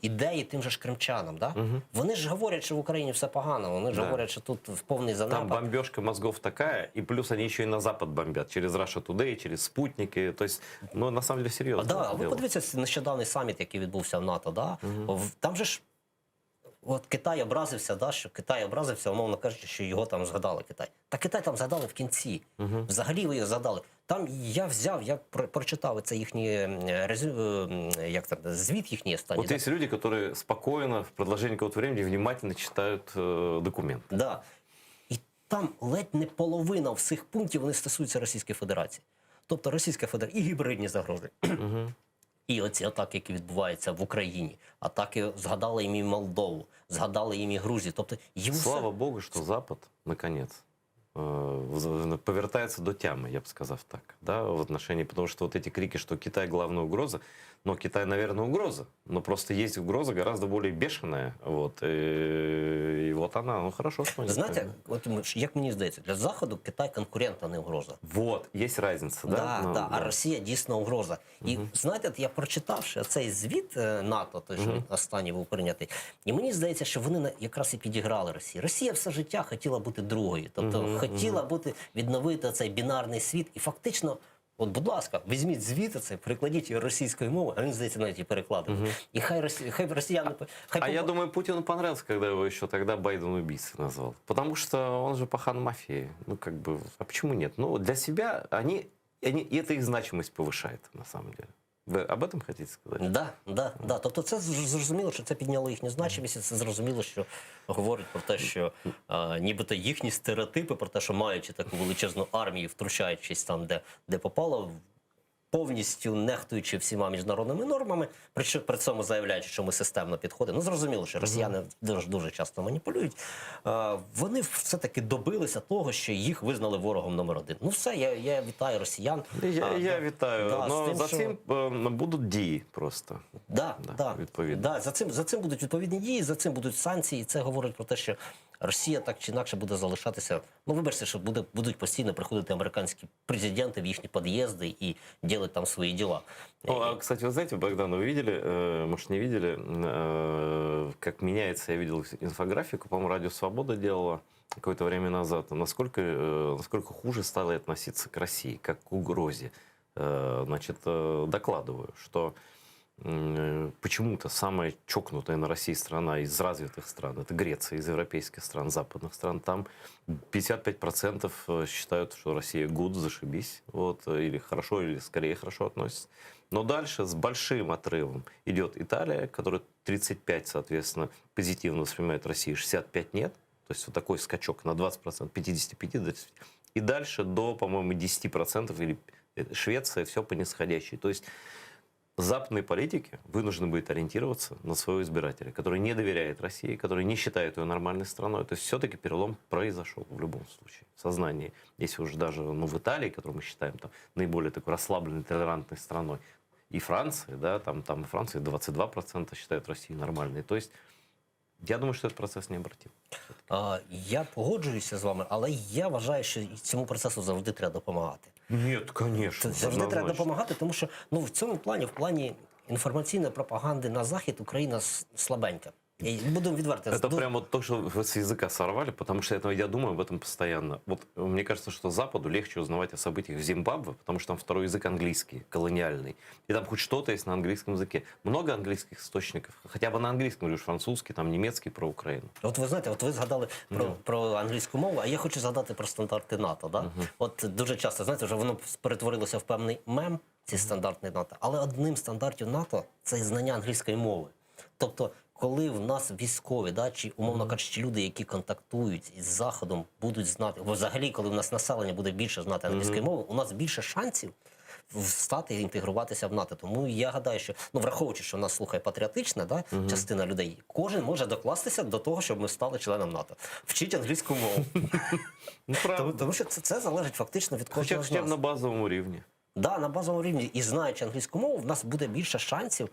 [SPEAKER 2] ідеї тим же ж кримчанам. Да? Вони ж говорять, що в Україні все погано. Вони ж
[SPEAKER 1] Да.
[SPEAKER 2] говорять, що тут в повний
[SPEAKER 1] Там
[SPEAKER 2] занепад.
[SPEAKER 1] бомбежка мозгов такая, и плюс они еще и на Запад бомбят, через Russia Today, через спутники. То есть, ну, на самом деле, серьезно.
[SPEAKER 2] Да,
[SPEAKER 1] это
[SPEAKER 2] ви
[SPEAKER 1] дело.
[SPEAKER 2] подивіться нещодавний саміт, який відбувся в НАТО. Да? Там же ж от Китай образився, да, що Китай образився, умовно кажучи, що його там згадали Китай. Та Китай там згадали в кінці. Взагалі ви його згадали. Там я взяв, я прочитав це їхній як там, звіт їхній останній.
[SPEAKER 1] Вот
[SPEAKER 2] да?
[SPEAKER 1] есть люди, которые спокойно в продолжении какого-то времени внимательно читают документы.
[SPEAKER 2] Да. І там ледь не половина всіх пунктів вони стосуються Російської Федерації. Тобто Російська Федерація і гібридні загрози. І оці атаки, які відбуваються в Україні, атаки згадали їм і Молдову, згадали їм і Грузію. Тобто їм все-
[SPEAKER 1] Слава Богу, что Запад, наконец, повертается до тямы, я бы сказал так, да, в отношении, потому что вот эти крики, что Китай главная угроза, но Китай, наверное, угроза, но просто есть угроза гораздо более бешеная, вот, и вот она, ну хорошо, что они
[SPEAKER 2] Знаєте,
[SPEAKER 1] так.
[SPEAKER 2] от як мені здається, для Заходу Китай конкурент, а не угроза.
[SPEAKER 1] Вот, есть разница, да?
[SPEAKER 2] Да,
[SPEAKER 1] Ну,
[SPEAKER 2] да, а Росія дійсно угроза. І знаєте, от я прочитавши цей звіт НАТО, той, що він останній був прийнятий, і мені здається, що вони якраз і підіграли Росії. Росія все життя хотіла бути другою, тобто хотіла бути відновити цей бінарний світ, і фактично. От, будь ласка, візьміть звіт цей, перекладіть його російською мовою, а він, здається, навіть і перекладений. І хай, хай росіяни... Хай
[SPEAKER 1] А я думаю, Путину понравилось, когда его еще тогда Байден убийцей назвал. Потому что он же пахан мафии. Ну, как бы, а почему нет? Ну, для себя они, и это их значимость повышает, на самом деле. Вы об этом хотите сказать?
[SPEAKER 2] Да, да. Тобто це зрозуміло, що це підняло їхню значимість, і це зрозуміло, що говорить про те, що нібито їхні стереотипи про те, що маючи таку величезну армію, втручаючись там, де попало, повністю нехтуючи всіма міжнародними нормами, при цьому заявляючи, що ми системно підходимо. Ну, зрозуміло, що росіяни дуже, дуже часто маніпулюють. Вони все-таки добилися того, що їх визнали ворогом номер один. Ну все, я вітаю росіян.
[SPEAKER 1] Я, я
[SPEAKER 2] да.
[SPEAKER 1] вітаю.
[SPEAKER 2] Да, з
[SPEAKER 1] Но
[SPEAKER 2] тим,
[SPEAKER 1] за
[SPEAKER 2] що-
[SPEAKER 1] цим будуть дії просто.
[SPEAKER 2] Да,
[SPEAKER 1] Да,
[SPEAKER 2] да,
[SPEAKER 1] відповідно.
[SPEAKER 2] Да, за цим будуть відповідні дії, за цим будуть санкції. І це говорить про те, що Росія так чи інакше буде залишатися. Ну, вибачте, що будуть постійно приходити американські президенти в їхні під'їзди і робити там свої діла.
[SPEAKER 1] О, а, кстати, вы знаете, Богдан, вы видели, может, не видели, как меняется, я видел инфографику, по-моему, Радио Свобода делала какое-то время назад, насколько хуже стало относиться к России, как к угрозе. Значит, докладываю, что почему-то самая чокнутая на России страна из развитых стран, это Греция, из европейских стран, западных стран, там 55% считают, что Россия good, зашибись, вот, или хорошо, или скорее хорошо относится. Но дальше с большим отрывом идет Италия, которая 35, соответственно, позитивно воспринимает Россию, 65 нет. То есть вот такой скачок на 20%, 55 до 35. И дальше до, по-моему, 10% или Швеция, все по нисходящей. То есть западные политики вынуждены будут ориентироваться на своего избирателя, который не доверяет России, который не считает ее нормальной страной. То есть все-таки перелом произошел в любом случае в сознании. Если уж даже ну, в Италии, которую мы считаем там, наиболее такой расслабленной, толерантной страной, и Франции, да, там и Франции 22% считают Россию нормальной. То есть я думаю, что этот процесс необратим.
[SPEAKER 2] Я погоджуюся з вами, але я вважаю, що цьому процесу завжди треба допомагати.
[SPEAKER 1] Нет, конечно.
[SPEAKER 2] Це завжди треба допомагати, тому що ну, в цьому плані, в плані інформаційної пропаганди на Захід Україна слабенька. І будемо відверті.
[SPEAKER 1] Это прям вот то, что вы с языка сорвали, потому что это, я думаю об этом постоянно. Вот мне кажется, что Западу легче узнавать о событиях в Зимбабве, потому что там второй язык английский, колониальный. И там хоть что-то есть на английском языке. Много английских источников, хотя бы на английском, или уж французский, там немецкий про Украину.
[SPEAKER 2] От ви знаєте, от ви згадали про англійську мову, а я хочу згадати про стандарти НАТО. Да? От дуже часто, знаєте, вже воно перетворилося в певний мем, ці стандарти НАТО. Але одним з стандартів НАТО це знання англійської мови. Тобто, коли в нас військові, да, чи, умовно кажучи, люди, які контактують із Заходом, будуть знати, взагалі, коли в нас населення буде більше знати англійської мови, у нас більше шансів встати і інтегруватися в НАТО. Тому я гадаю, що ну враховуючи, що нас слухає патріотична да, частина людей, кожен може докластися до того, щоб ми стали членом НАТО. Вчіть англійську мову.
[SPEAKER 1] Ну, правда.
[SPEAKER 2] Тому що це залежить фактично від
[SPEAKER 1] Хотя,
[SPEAKER 2] кожного з
[SPEAKER 1] хотя бы
[SPEAKER 2] нас.
[SPEAKER 1] на базовом уровне.
[SPEAKER 2] Да, на базовому рівні і знаючи англійську мову, в нас буде більше шансів,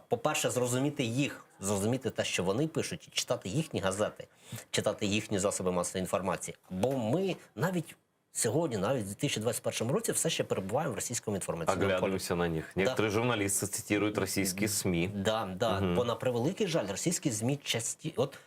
[SPEAKER 2] по-перше, зрозуміти їх, зрозуміти те, що вони пишуть, і читати їхні газети, читати їхні засоби масової інформації. Бо ми навіть. сьогодні, навіть в 2021 році, все ще перебуваємо в російському інформаційному полі.
[SPEAKER 1] Оглядываемся на них. Некоторые журналисты цитируют российские СМИ.
[SPEAKER 2] Да, бо на превеликий жаль, російські ЗМІ часті. От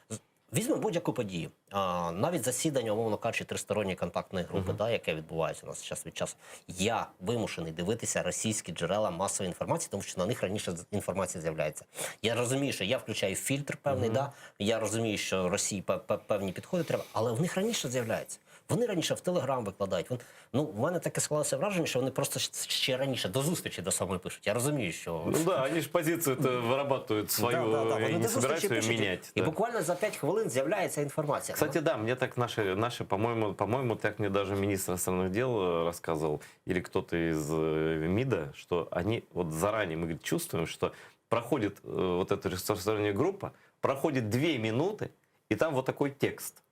[SPEAKER 2] візьмемо будь-яку подію. А, навіть засідання, умовно кажучи, тристоронньої контактної групи, да, яке відбувається у нас час від часу. Я вимушений дивитися російські джерела масової інформації, тому що на них раніше інформація з'являється. Я розумію, що я включаю фільтр певний, да, я розумію, що Росії певні підходи треба, але в них раніше з'являється. Вони раніше в Телеграм викладають. Ну, в мене таке склалося враження, що вони просто ще раніше до зустрічі до самої пишуть. Я розумію, що
[SPEAKER 1] Ну да, они же позицию-то вырабатывают свою
[SPEAKER 2] Да.
[SPEAKER 1] и
[SPEAKER 2] Вони
[SPEAKER 1] не
[SPEAKER 2] до зустрічі
[SPEAKER 1] собираются ее
[SPEAKER 2] пишуть,
[SPEAKER 1] менять.
[SPEAKER 2] І
[SPEAKER 1] да.
[SPEAKER 2] буквально за 5 хвилин з'являється інформація.
[SPEAKER 1] Кстати, да, мне так наши, по-моему, так мне даже министр иностранных дел рассказывал, или кто-то из МИДа, что они вот заранее, мы говорит, чувствуем, что проходит вот эта трехсторонняя группа, проходит 2 минуты, и там вот такой текст.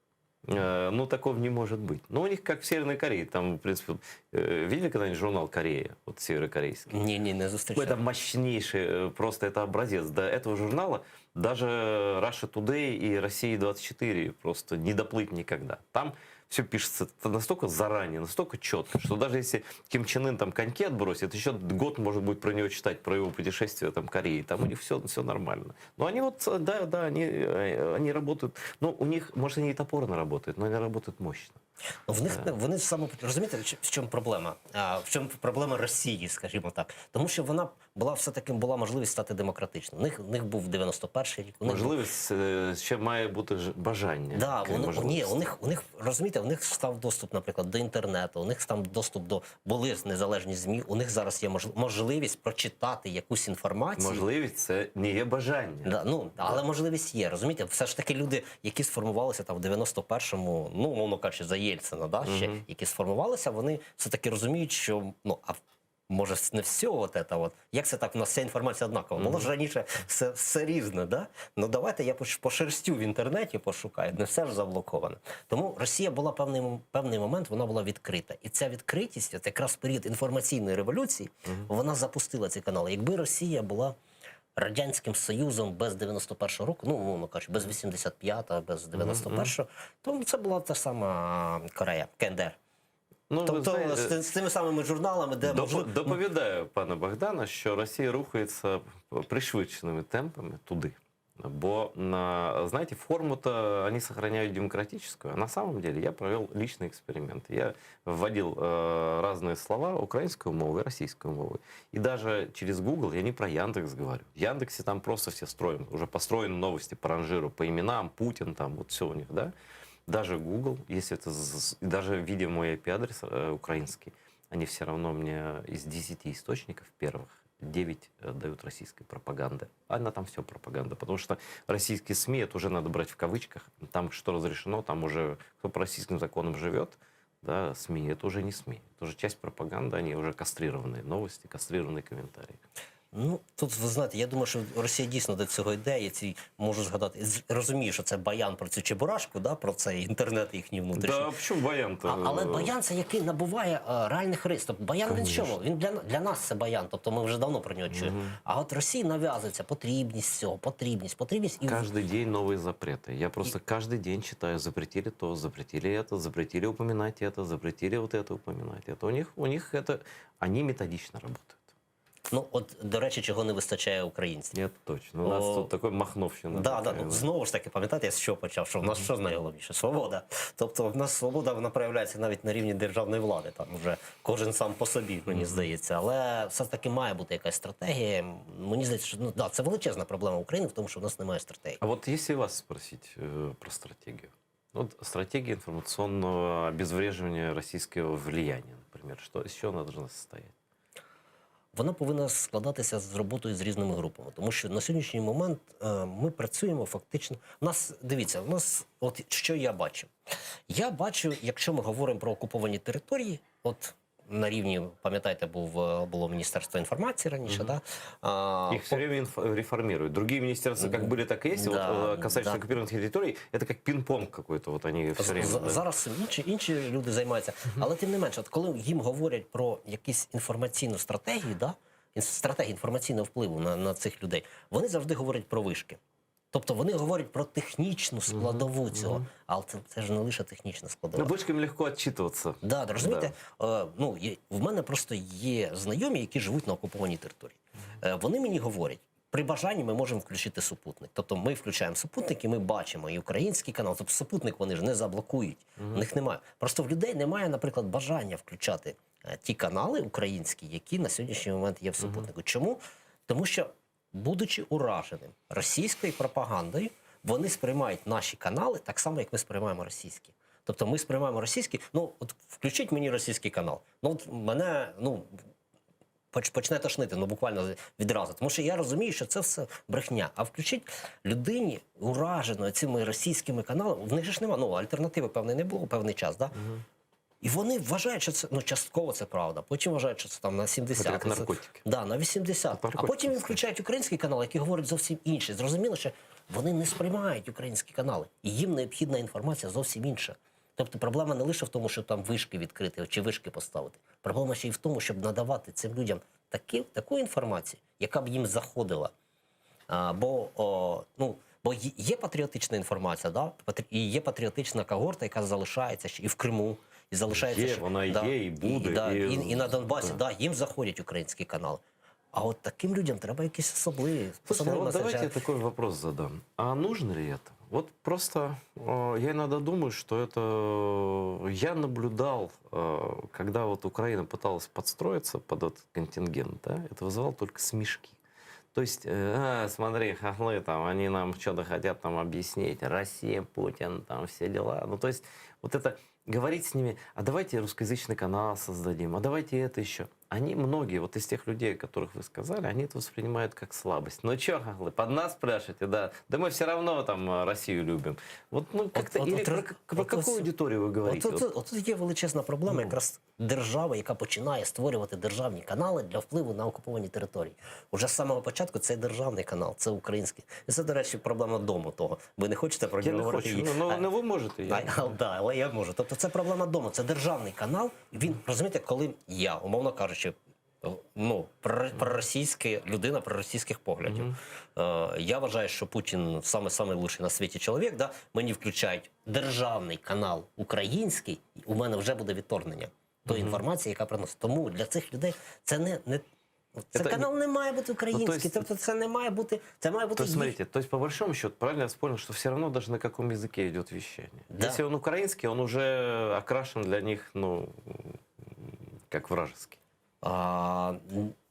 [SPEAKER 1] Ну, такого не может быть. Ну, у них как в Северной Корее, там, в принципе, видели когда-нибудь журнал «Корея», вот северокорейский?
[SPEAKER 2] Ні, не зустрічав.
[SPEAKER 1] Это мощнейший, просто это образец. До этого журнала даже Russia Today и Россия 24 просто не доплыть никогда. Там все пишется настолько заранее, настолько четко, что даже если Ким Чен Ын там коньки отбросит, еще год может будет про него читать, про его путешествие там Кореи. Там у них все нормально. Но они вот, да, они работают. Ну, у них, может, они и топорно работают, но они работают мощно.
[SPEAKER 2] Ну, в них вони саме розумієте, в чому проблема? А, в чому проблема Росії, скажімо так, тому що вона була все таки була можливість стати демократичною. У них був 91-й рік. У них був
[SPEAKER 1] Можливість ще має бути ж бажання.
[SPEAKER 2] Да,
[SPEAKER 1] крім
[SPEAKER 2] вони, ні,
[SPEAKER 1] можливості.
[SPEAKER 2] у них, розумієте, у них став доступ, наприклад, до інтернету, у них там доступ до були незалежні ЗМІ, у них зараз є можливість прочитати якусь інформацію.
[SPEAKER 1] Можливість це не є бажання.
[SPEAKER 2] Да, ну, але можливість є, розумієте? Все ж таки люди, які сформувалися там в 91-му, ну, умовно кажучи, за Єльцина, да, ще, які сформувалися, вони все-таки розуміють, що, ну, а може не все от это от. Як це так, у нас вся інформація однакова? Було ж раніше все різне, да? Ну давайте я пошерстю в інтернеті, пошукаю, не все ж заблоковано. Тому Росія була певний момент, вона була відкрита. І ця відкритість, от якраз період інформаційної революції, вона запустила ці канали. Якби Росія була Радянським Союзом без 91-го року, ну, умовно кажучи, без 85-го, без 91-го, то це була та сама Корея, КНДР.
[SPEAKER 1] Ну, ви
[SPEAKER 2] Тобто
[SPEAKER 1] знаєте,
[SPEAKER 2] з тими самими журналами, де можливо...
[SPEAKER 1] Доповідаю пана Богдана, що Росія рухається пришвидшеними темпами туди. Бо, знаете, форму-то они сохраняют демократическую. А на самом деле я провел личный эксперимент. Я вводил разные слова украинской мовы и российской мовы. И даже через Google, я не про Яндекс говорю. В Яндексе там просто все строим. Уже построены новости по ранжиру, по именам, Путин там, вот все у них, да. Даже Google, если это, даже видя мой IP-адрес украинский, они все равно мне из 10 источников первых 9 дают российской пропаганды. Она там все пропаганда, потому что российские СМИ, это уже надо брать в кавычках, там что разрешено, там уже кто по российским законам живет, да, СМИ, это уже не СМИ, это уже часть пропаганды, они уже кастрированные новости, кастрированные комментарии.
[SPEAKER 2] Ну, тут, ви знаєте, я думаю, що Росія дійсно до цього йде. Я ці можу згадати. Розумію, що це баян про цю чебурашку, да, про цей інтернет їхній внутрішній.
[SPEAKER 1] Да, почему баян-то?
[SPEAKER 2] А, але баян це який набуває реальних рис. Тобто баян він чому? Він для нас це баян, тобто ми вже давно про нього чуємо. А от Росії нав'язується потрібність цього, потрібність, потрібність. І
[SPEAKER 1] Каждый день новые запреты. Я просто каждый день читаю, запретили то, запретили это, запретили упоминать это, запретили вот это упоминать это. У них это, они методично работают.
[SPEAKER 2] Ну, от, до речі, чого не вистачає українців.
[SPEAKER 1] Нет, точно. У нас
[SPEAKER 2] О.
[SPEAKER 1] тут такой махновщина.
[SPEAKER 2] Да,
[SPEAKER 1] такая,
[SPEAKER 2] ну, знову ж таки, пам'ятаєте, я з чого почав, що в нас що найголовніше? Свобода. Тобто в нас свобода вона проявляється навіть на рівні державної влади, там вже кожен сам по собі, мені здається. Але все ж таки має бути якась стратегія. Мені здається, що ну, да, це величезна проблема України в тому, що в нас немає стратегії.
[SPEAKER 1] А вот если вас спросить про стратегию. Вот стратегия информационного обезвреживания российского влияния, например, что, из чего она должна состоять?
[SPEAKER 2] Вона повинна складатися з роботою з різними групами, тому що на сьогоднішній момент ми працюємо фактично. У нас дивіться, у нас, от що я бачу? Я бачу, якщо ми говоримо про окуповані території, от на рівні, пам'ятаєте, було Міністерство інформації раніше, да? А,
[SPEAKER 1] Их все время реформируют. Другие министерства как были, так и есть. Вот, касательно оккупированных территорий, это как пинг-понг какой-то. Вот они все время. да.
[SPEAKER 2] Зараз цим інші люди займаються. Але тим не менше, от коли їм говорять про якусь інформаційну стратегію, да? Стратегію інформаційного впливу на цих людей, вони завжди говорять про вишки. Тобто вони говорять про технічну складову цього, але це ж не лише технічна складова.
[SPEAKER 1] Ну, вышкам легко отчитываться.
[SPEAKER 2] Да, розумієте, ну, в мене просто є знайомі, які живуть на окупованій території. Вони мені говорять, при бажанні ми можемо включити супутник. Тобто ми включаємо супутник і ми бачимо і український канал. Тобто супутник вони ж не заблокують, у них немає. Просто в людей немає, наприклад, бажання включати ті канали українські, які на сьогоднішній момент є в супутнику. Чому? Тому що, будучи ураженим російською пропагандою, вони сприймають наші канали так само, як ми сприймаємо російські. Тобто ми сприймаємо російські, ну от включіть мені російський канал. Ну от мене, ну, почне тошнити, ну буквально відразу. Тому що я розумію, що це все брехня. А включіть людині, ураженої цими російськими каналами, в них же ж нема, ну альтернативи, певної, не було певний час, да? І вони вважають, що це, ну, частково це правда. Потім вважають, що це там на 70.
[SPEAKER 1] Це як наркотики.
[SPEAKER 2] Да, на 80. А
[SPEAKER 1] Наркотики,
[SPEAKER 2] потім їм
[SPEAKER 1] все.
[SPEAKER 2] включають український канал, який говорить зовсім інше. Зрозуміло, що вони не сприймають українські канали. І їм необхідна інформація зовсім інша. Тобто проблема не лише в тому, щоб там вишки відкрити чи вишки поставити. Проблема ще й в тому, щоб надавати цим людям таку інформацію, яка б їм заходила. Бо, о, ну, бо є патріотична інформація, да? І є патріотична когорта, яка залишається ще і в Криму, і залишається
[SPEAKER 1] Є,
[SPEAKER 2] ще,
[SPEAKER 1] вона
[SPEAKER 2] да,
[SPEAKER 1] є, і буде,
[SPEAKER 2] І, да,
[SPEAKER 1] і-
[SPEAKER 2] і, і на Донбасі,
[SPEAKER 1] да.
[SPEAKER 2] да, їм заходять українські канали. А от таким людям треба якісь особливі,
[SPEAKER 1] Слушайте, а
[SPEAKER 2] особливі
[SPEAKER 1] вот
[SPEAKER 2] меседжі.
[SPEAKER 1] давайте я такой вопрос задам. А нужно ли это? Вот просто я иногда думаю, что это... Я наблюдал, когда вот Украина пыталась подстроиться под этот контингент, да, это вызывало только смешки. То есть, а, смотри, хохлы там, они нам что-то хотят там объяснить, Россия, Путин, там все дела. Ну, то есть, вот это говорить с ними, а давайте русскоязычный канал создадим, а давайте это еще. Они, многие, вот из тех людей, о которых вы сказали, они это воспринимают как слабость. Ну чё, хохлы, под нас пляшете, да? Да мы все равно там Россию любим. Вот, ну, как-то,
[SPEAKER 2] вот,
[SPEAKER 1] или
[SPEAKER 2] вот,
[SPEAKER 1] про
[SPEAKER 2] вот,
[SPEAKER 1] какую
[SPEAKER 2] вот,
[SPEAKER 1] аудиторию вы говорите?
[SPEAKER 2] От,
[SPEAKER 1] Вот.
[SPEAKER 2] от, от є величезна проблема,
[SPEAKER 1] Ну.
[SPEAKER 2] якраз держава, яка починає створювати державні канали для впливу на окуповані території. Уже з самого початку це державний канал, це український. І це, до речі, проблема дому того. Ви не хочете про
[SPEAKER 1] Я
[SPEAKER 2] нього
[SPEAKER 1] не
[SPEAKER 2] говорити?
[SPEAKER 1] хочу. Ну, ну,
[SPEAKER 2] А,
[SPEAKER 1] ну, ви можете. Я...
[SPEAKER 2] да, але я можу. Тобто це проблема дому, це державний канал. І він, розумієте, коли я, умовно кажучи, ну, проросійська людина проросійських поглядів. Я вважаю, що Путін саме-самий лучший на світі чоловік. Да? Мені включають державний канал український, і у мене вже буде відторгнення тої інформації, яка приносить. Тому для цих людей це не, не це
[SPEAKER 1] Это
[SPEAKER 2] канал не має бути український.
[SPEAKER 1] Ну, то есть-
[SPEAKER 2] тобто це не має бути, це має бути
[SPEAKER 1] То есть,
[SPEAKER 2] їх
[SPEAKER 1] смотрите, то есть, по большому счету, правильно я понял, что все равно даже на каком языке идет вещание.
[SPEAKER 2] Да.
[SPEAKER 1] Если он украинский, он уже окрашен для них, ну, как вражеский.
[SPEAKER 2] А,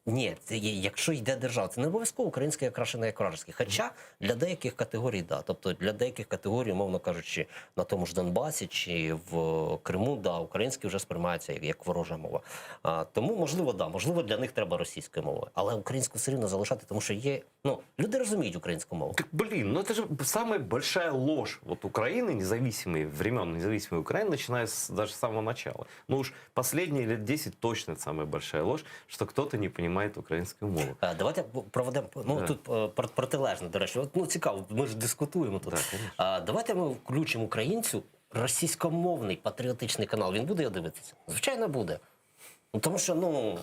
[SPEAKER 2] ні, це є, якщо йде держава, це не обов'язково українське окрашене як вражеське. Хоча для деяких категорій, да. Тобто для деяких категорій, умовно кажучи, на тому ж Донбасі чи в Криму, да, український вже сприймається як ворожа мова. А, тому, можливо, да, можливо, для них треба російською мовою. Але українську все рівно залишати, тому що є. Ну, люди розуміють українську мову.
[SPEAKER 1] Так, блин, ну это же самая большая ложь вот Украины, независимой, времен независимой Украины, начиная даже с самого начала. Ну уж последние лет 10 точно это самая большая ложь, что кто-то не понимает украинскую мову.
[SPEAKER 2] Давайте проведемо, ну,
[SPEAKER 1] Да.
[SPEAKER 2] тут протилежно, до речі. От, ну, цікаво, ми ж дискутуємо тут.
[SPEAKER 1] Да, конечно.
[SPEAKER 2] Давайте ми включимо українцю російськомовний патріотичний канал. Він буде його дивитися? Звичайно, буде. Ну, тому що, ну,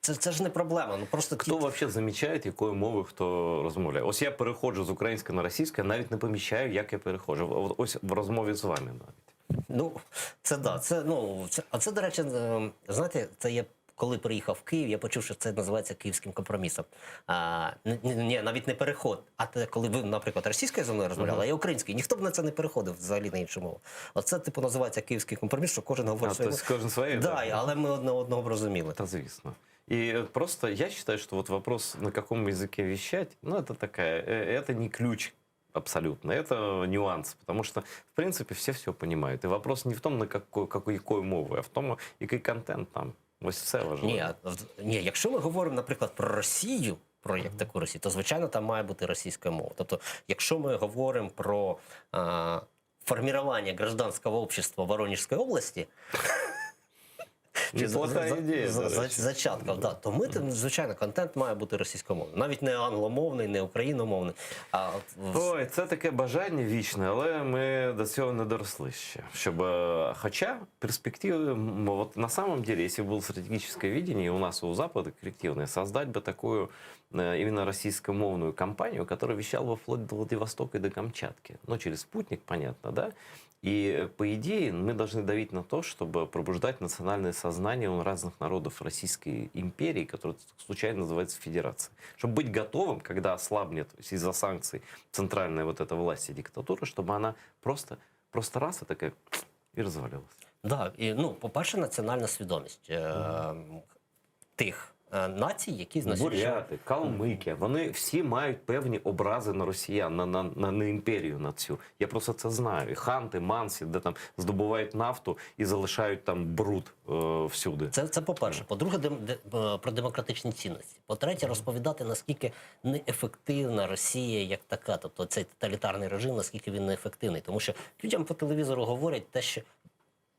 [SPEAKER 2] це ж не проблема. Ну, просто
[SPEAKER 1] Хто вообще замічає, якою мовою хто розмовляє? Ось я переходжу з української на російську, я навіть не помічаю, як я переходжу. От Ось в розмові з вами навіть.
[SPEAKER 2] Ну, це да, це, ну, це, а це, до речі, знаєте, це я коли приїхав в Київ, я почув, що це називається київським компромісом. Ні, навіть не переход, а те, коли ви, наприклад, російською зі мною розмовляли, а я українською, ніхто б на це не переходив взагалі на іншу мову. Оце, типу, називається київський компроміс, що кожен говорить
[SPEAKER 1] А,
[SPEAKER 2] своєю
[SPEAKER 1] то есть кожен своєю,
[SPEAKER 2] Да,
[SPEAKER 1] да.
[SPEAKER 2] але ми одне одного б розуміли.
[SPEAKER 1] Та звісно. И просто я считаю, что вот вопрос, на каком языке вещать, ну, это такая, это не ключ абсолютно, это нюанс, потому что, в принципе, все все понимают. И вопрос не в том, на какой, какой, якою мовою, а в тому, який контент там. Ось все важливо.
[SPEAKER 2] Ні, ні, якщо ми говоримо, наприклад, про Росію, про як таку Росію, то, звичайно, там має бути російська мова. Тобто, якщо ми говоримо про формування гражданського общества Воронежської області, чи
[SPEAKER 1] Неплоха ідея, до речі.
[SPEAKER 2] зачатком. Да. То ми там, звичайно, контент має бути російськомовний. Навіть не англомовний, не україномовний. А от в-
[SPEAKER 1] Ой, це таке бажання вічне, але ми до цього не доросли ще. Щоб, е, хоча перспективи, м, вот на самом деле, если бы было стратегическое видение и у нас, и у Запада коллективное, создать бы такую э, именно российскомовную компанию, которая вещала бы вплоть до Владивостока и до Камчатки. Ну, через спутник, понятно, да? И, э, по идее, мы должны давить на то, чтобы пробуждать национальное сознание у разных народов Российской империи, которая случайно называется Федерация. Чтобы быть готовым, когда ослабнет из-за санкций центральная вот эта власть и диктатура, чтобы она просто, просто раз и такая и развалилась.
[SPEAKER 2] Да, і, ну, по-перше, національна свідомість е, тих е, націй, які на сьогодні-
[SPEAKER 1] Буряти, калмики, вони всі мають певні образи на росіян, на, на, на, на імперію на цю. Я просто це знаю. І ханти, мансі, де там здобувають нафту і залишають там бруд е, всюди.
[SPEAKER 2] Це, це по-перше. По-друге, дем, де, е, про демократичні цінності. По-третє, розповідати, наскільки неефективна Росія як така, тобто цей тоталітарний режим, наскільки він неефективний. Тому що людям по телевізору говорять те, що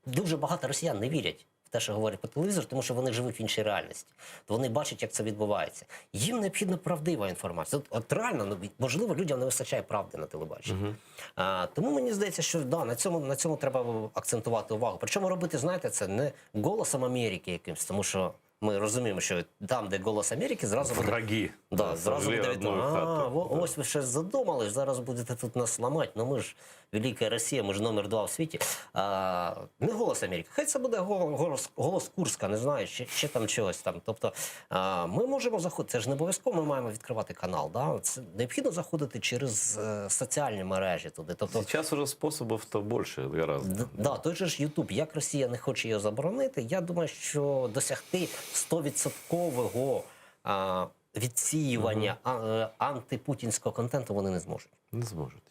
[SPEAKER 2] дуже багато росіян не вірять в те, що говорять по телевізору, тому що вони живуть в іншій реальності. То вони бачать, як це відбувається. Їм необхідна правдива інформація. От, от реально, ну, можливо, людям не вистачає правди на телебаченні. А, тому мені здається, що да, на цьому, на цьому треба акцентувати увагу. Причому робити, знаєте, це не голосом Америки якимсь, тому що ми розуміємо, що там, де голос Америки, зразу буде
[SPEAKER 1] Враги.
[SPEAKER 2] Да, зразу
[SPEAKER 1] сожгли
[SPEAKER 2] буде
[SPEAKER 1] родную
[SPEAKER 2] відомо, а,
[SPEAKER 1] хату.
[SPEAKER 2] во-
[SPEAKER 1] Да.
[SPEAKER 2] ось ви щось задумали, зараз будете тут нас ламати. Ну ми ж велика Росія, ми ж номер два в світі. А, не голос Америки, хай це буде голос, голос, голос Курська, не знаю, ще, ще там чогось там. Тобто а, ми можемо заходити, це ж не обов'язково ми маємо відкривати канал. Да? Це необхідно заходити через е, соціальні мережі туди. Тобто,
[SPEAKER 1] Сейчас уже способов-то больше гораздо.
[SPEAKER 2] Д- Да, той же ж Ютуб, як Росія не хоче його заборонити, я думаю, що досягти 100% а, відсіювання а, е, антипутінського контенту вони не зможуть.
[SPEAKER 1] Не зможуть.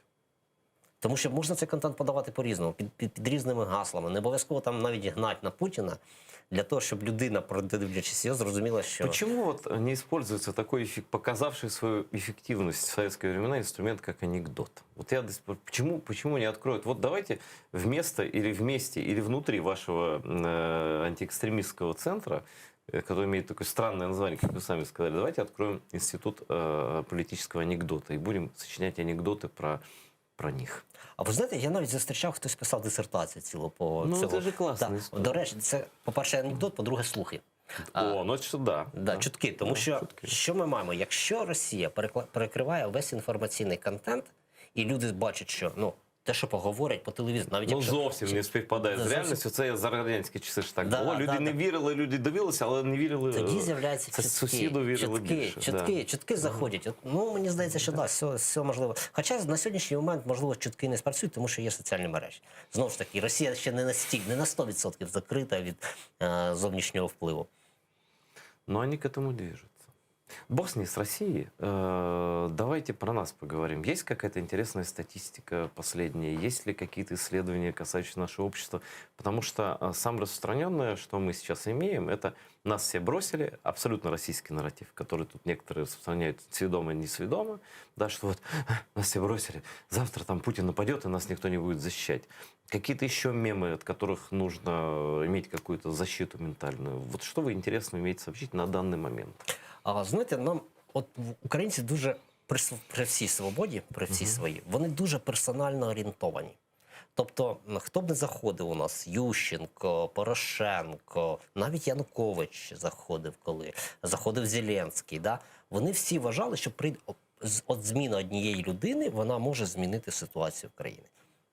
[SPEAKER 2] Тому що можна цей контент подавати по-різному, під, під, під різними гаслами. Не обов'язково там навіть гнать на Путіна для того, щоб людина, продивлячись його, зрозуміла, що
[SPEAKER 1] Почему вот не используется такой, эффек- показавший свою эффективность в советские времена инструмент, как анекдот? Вот я до сих пор- почему, почему не откроют? Вот давайте вместо или вместе, или внутри вашего э, антиэкстремистского центра, э, который имеет такое странное название, как вы сами сказали, давайте откроем институт э, политического анекдота и будем сочинять анекдоты про, про них.
[SPEAKER 2] А ви знаєте, я навіть зустрічав, хтось писав дисертацію цілу по
[SPEAKER 1] Ну,
[SPEAKER 2] цьому.
[SPEAKER 1] це ж класна
[SPEAKER 2] Да.
[SPEAKER 1] історія.
[SPEAKER 2] До речі, це, по-перше, анекдот, по-друге, слухи.
[SPEAKER 1] О, ну это что да.
[SPEAKER 2] Да, чутки, тому
[SPEAKER 1] Да,
[SPEAKER 2] що
[SPEAKER 1] чутки.
[SPEAKER 2] що ми маємо? Якщо Росія перекла- перекриває весь інформаційний контент, і люди бачать, що ну те, що поговорять по телевізору, навіть
[SPEAKER 1] Ну,
[SPEAKER 2] якщо
[SPEAKER 1] зовсім не співпадає
[SPEAKER 2] Да,
[SPEAKER 1] з
[SPEAKER 2] зовсім.
[SPEAKER 1] реальністю. Це за радянські часи ж так
[SPEAKER 2] Да,
[SPEAKER 1] було. Люди
[SPEAKER 2] да,
[SPEAKER 1] не
[SPEAKER 2] да.
[SPEAKER 1] вірили, люди дивилися, але не вірили.
[SPEAKER 2] тоді з'являються
[SPEAKER 1] Це
[SPEAKER 2] чутки,
[SPEAKER 1] сусіду вірили
[SPEAKER 2] чутки,
[SPEAKER 1] більше.
[SPEAKER 2] чутки,
[SPEAKER 1] да.
[SPEAKER 2] чутки заходять. От, ну мені здається, що да, все, все можливо. Хоча на сьогоднішній момент можливо чутки не спрацюють, тому що є соціальні мережі. Знову ж таки, Росія ще не настільки, не на 100% закрита від е, зовнішнього впливу.
[SPEAKER 1] Но они к этому движутся. Бог с ней, с Россией. Э, Давайте про нас поговорим. Есть какая-то интересная статистика последняя? Есть ли какие-то исследования, касающиеся нашего общества? Потому что э, самое распространенное, что мы сейчас имеем, это нас все бросили, абсолютно российский нарратив, который тут некоторые распространяют сведомо и несведомо, да, что вот нас все бросили, завтра там Путин нападет, и нас никто не будет защищать. Какие-то еще мемы, от которых нужно иметь какую-то защиту ментальную. Вот что вы интересно умеете сообщить на данный момент?
[SPEAKER 2] А знаєте, нам от в- українці дуже при, св- при всій свободі, при всій своїй, вони дуже персонально орієнтовані. Тобто, м, хто б не заходив у нас, Ющенко, Порошенко, навіть Янукович заходив, коли заходив Зеленський, да? вони всі вважали, що при от зміна однієї людини вона може змінити ситуацію в країні.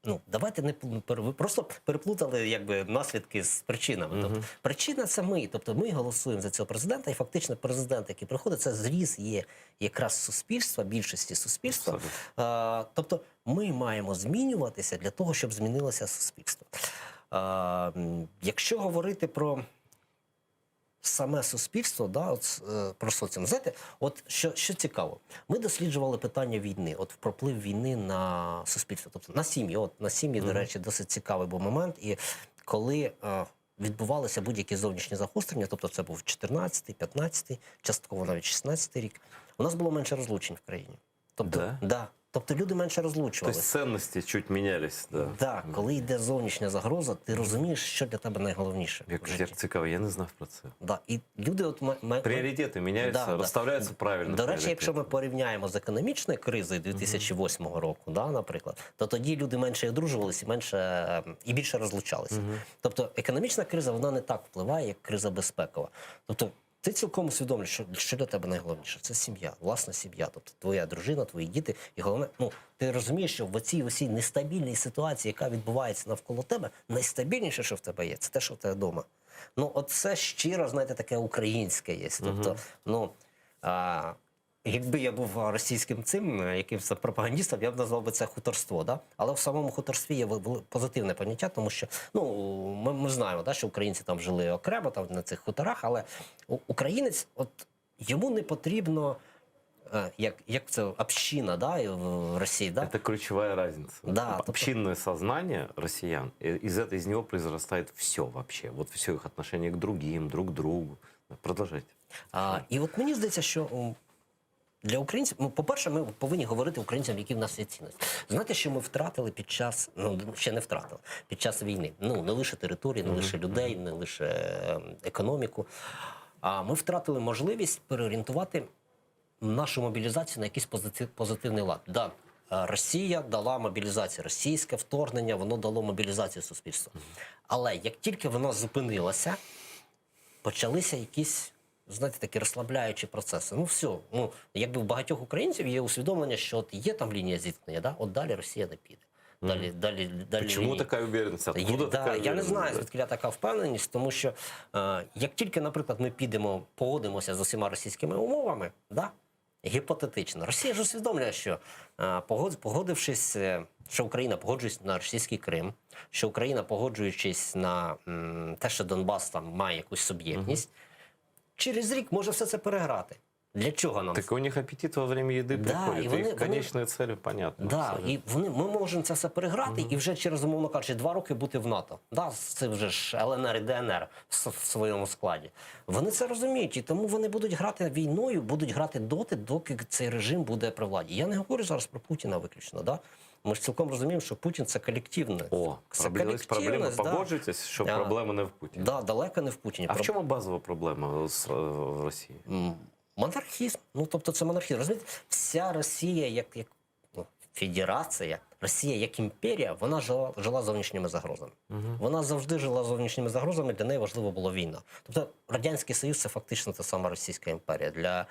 [SPEAKER 2] Ну, давайте не пл- пер- ви просто переплутали якби наслідки з причинами. Тобто причина це ми. Тобто ми голосуємо за цього президента, і фактично президент, який приходить, це зріз є якраз суспільства, більшості суспільства.
[SPEAKER 1] Абсолютно.
[SPEAKER 2] Е, тобто ми маємо змінюватися для того, щоб змінилося суспільство. Е, м, якщо говорити про саме суспільство, да, от, е, про соціум. Знаєте, от що, що цікаво, ми досліджували питання війни, от проплив війни на суспільство, тобто на сім'ї. От на сім'ї, до речі, досить цікавий був момент. І коли е, відбувалися будь-які зовнішні загострення, тобто це був 14-й, 15-й, частково навіть 16-й рік, у нас було менше розлучень в країні. Тобто,
[SPEAKER 1] Да?
[SPEAKER 2] да. Тобто люди менше
[SPEAKER 1] То
[SPEAKER 2] розлучувалися.
[SPEAKER 1] есть ценности чуть менялись, да.
[SPEAKER 2] Так, коли йде зовнішня загроза, ти розумієш, що для тебе найголовніше. в
[SPEAKER 1] Як,
[SPEAKER 2] житті.
[SPEAKER 1] як цікаво, я не знав про це.
[SPEAKER 2] Да. І люди от ме- ме-
[SPEAKER 1] Пріоритети міняються,
[SPEAKER 2] Да, да.
[SPEAKER 1] розставляються правильно.
[SPEAKER 2] До речі, якщо ми
[SPEAKER 1] пріоритети.
[SPEAKER 2] порівняємо з економічною кризою 2008 року, да, наприклад, то тоді люди менше одружувалися і менше ем, і більше розлучалися. Тобто економічна криза вона не так впливає, як криза безпекова. Тобто ти цілком усвідомлюєш, що, що для тебе найголовніше це сім'я, власна сім'я, тобто твоя дружина, твої діти. І головне, ну ти розумієш, що в цій усій нестабільній ситуації, яка відбувається навколо тебе, найстабільніше, що в тебе є, це те, що в тебе вдома. Ну, от це щиро, знаєте, таке українське є. Тобто, ну. А, якби я був російським цим е, якимось там пропагандистом, я б назвав би це хуторство. Да? Але в самому хуторстві є вел- позитивне поняття, тому що ну, ми, ми знаємо, да, що українці там жили окремо там, на цих хуторах, але у- українець, от, йому не потрібно, е, як, як це община да, і в Росії. Да?
[SPEAKER 1] Это ключевая разница.
[SPEAKER 2] Да, тобто-
[SPEAKER 1] Общинное сознание россиян, э, из, этого, из него произрастает все вообще. Вот все их отношение к другим, друг к другу. Да, Продолжайте.
[SPEAKER 2] А, і от мені здається, що м, для українців, ну, по-перше, ми повинні говорити українцям, які в нас є цінності. Знаєте, що ми втратили під час, ну ще не втратили, під час війни. Ну, не лише території, не лише людей, не лише ем, економіку. А ми втратили можливість переорієнтувати нашу мобілізацію на якийсь позитив, позитивний лад. Да, е, Росія дала мобілізацію, російське вторгнення, воно дало мобілізацію суспільства. Але як тільки воно зупинилося, почалися якісь, знаєте, такі розслабляючі процеси. Ну, все, ну, якби в багатьох українців є усвідомлення, що от є там лінія зіткнення, да? от далі Росія не піде. Далі, далі, далі
[SPEAKER 1] Почему
[SPEAKER 2] лінії.
[SPEAKER 1] такая уверенность?
[SPEAKER 2] Я,
[SPEAKER 1] Откуда
[SPEAKER 2] да,
[SPEAKER 1] такая
[SPEAKER 2] я не
[SPEAKER 1] уверенность?
[SPEAKER 2] знаю,
[SPEAKER 1] Да.
[SPEAKER 2] звідки така впевненість, тому що е, як тільки, наприклад, ми підемо, погодимося з усіма російськими умовами, да, гіпотетично, Росія ж усвідомлює, що е, погод, погодившись, е, що Україна погоджується на російський Крим, що Україна, погоджуючись на м, те, що Донбас там має якусь суб'єктність, через рік може все це переграти. Для чого нам
[SPEAKER 1] Так у них аппетит во время еды
[SPEAKER 2] Да,
[SPEAKER 1] приходит.
[SPEAKER 2] и
[SPEAKER 1] и
[SPEAKER 2] вони-
[SPEAKER 1] их конечная цель понятна.
[SPEAKER 2] Да,
[SPEAKER 1] абсолютно.
[SPEAKER 2] і вони ми можемо це все переграти і вже через, умовно кажучи, два роки бути в НАТО. Да, це вже ж ЛНР і ДНР в с- в своєму складі. Вони це розуміють, і тому вони будуть грати війною, будуть грати доти, доки цей режим буде при владі. Я не говорю зараз про Путіна виключно. Да? Ми ж цілком розуміємо, що Путін це колективне.
[SPEAKER 1] О,
[SPEAKER 2] це
[SPEAKER 1] проблема, проблема.
[SPEAKER 2] колективність, да.
[SPEAKER 1] Погоджуєтесь, що
[SPEAKER 2] Да.
[SPEAKER 1] проблема не в Путіні?
[SPEAKER 2] Да, далеко не в Путіні.
[SPEAKER 1] А в
[SPEAKER 2] Про-
[SPEAKER 1] чому базова проблема з, е, в Росії?
[SPEAKER 2] М, Монархізм. Ну, тобто це монархізм. Розумієте, вся Росія як, як ну, федерація, Росія як імперія, вона жила, жила зовнішніми загрозами. Вона завжди жила зовнішніми загрозами, для неї важливо була війна. Тобто Радянський Союз це фактично та сама Російська імперія. Для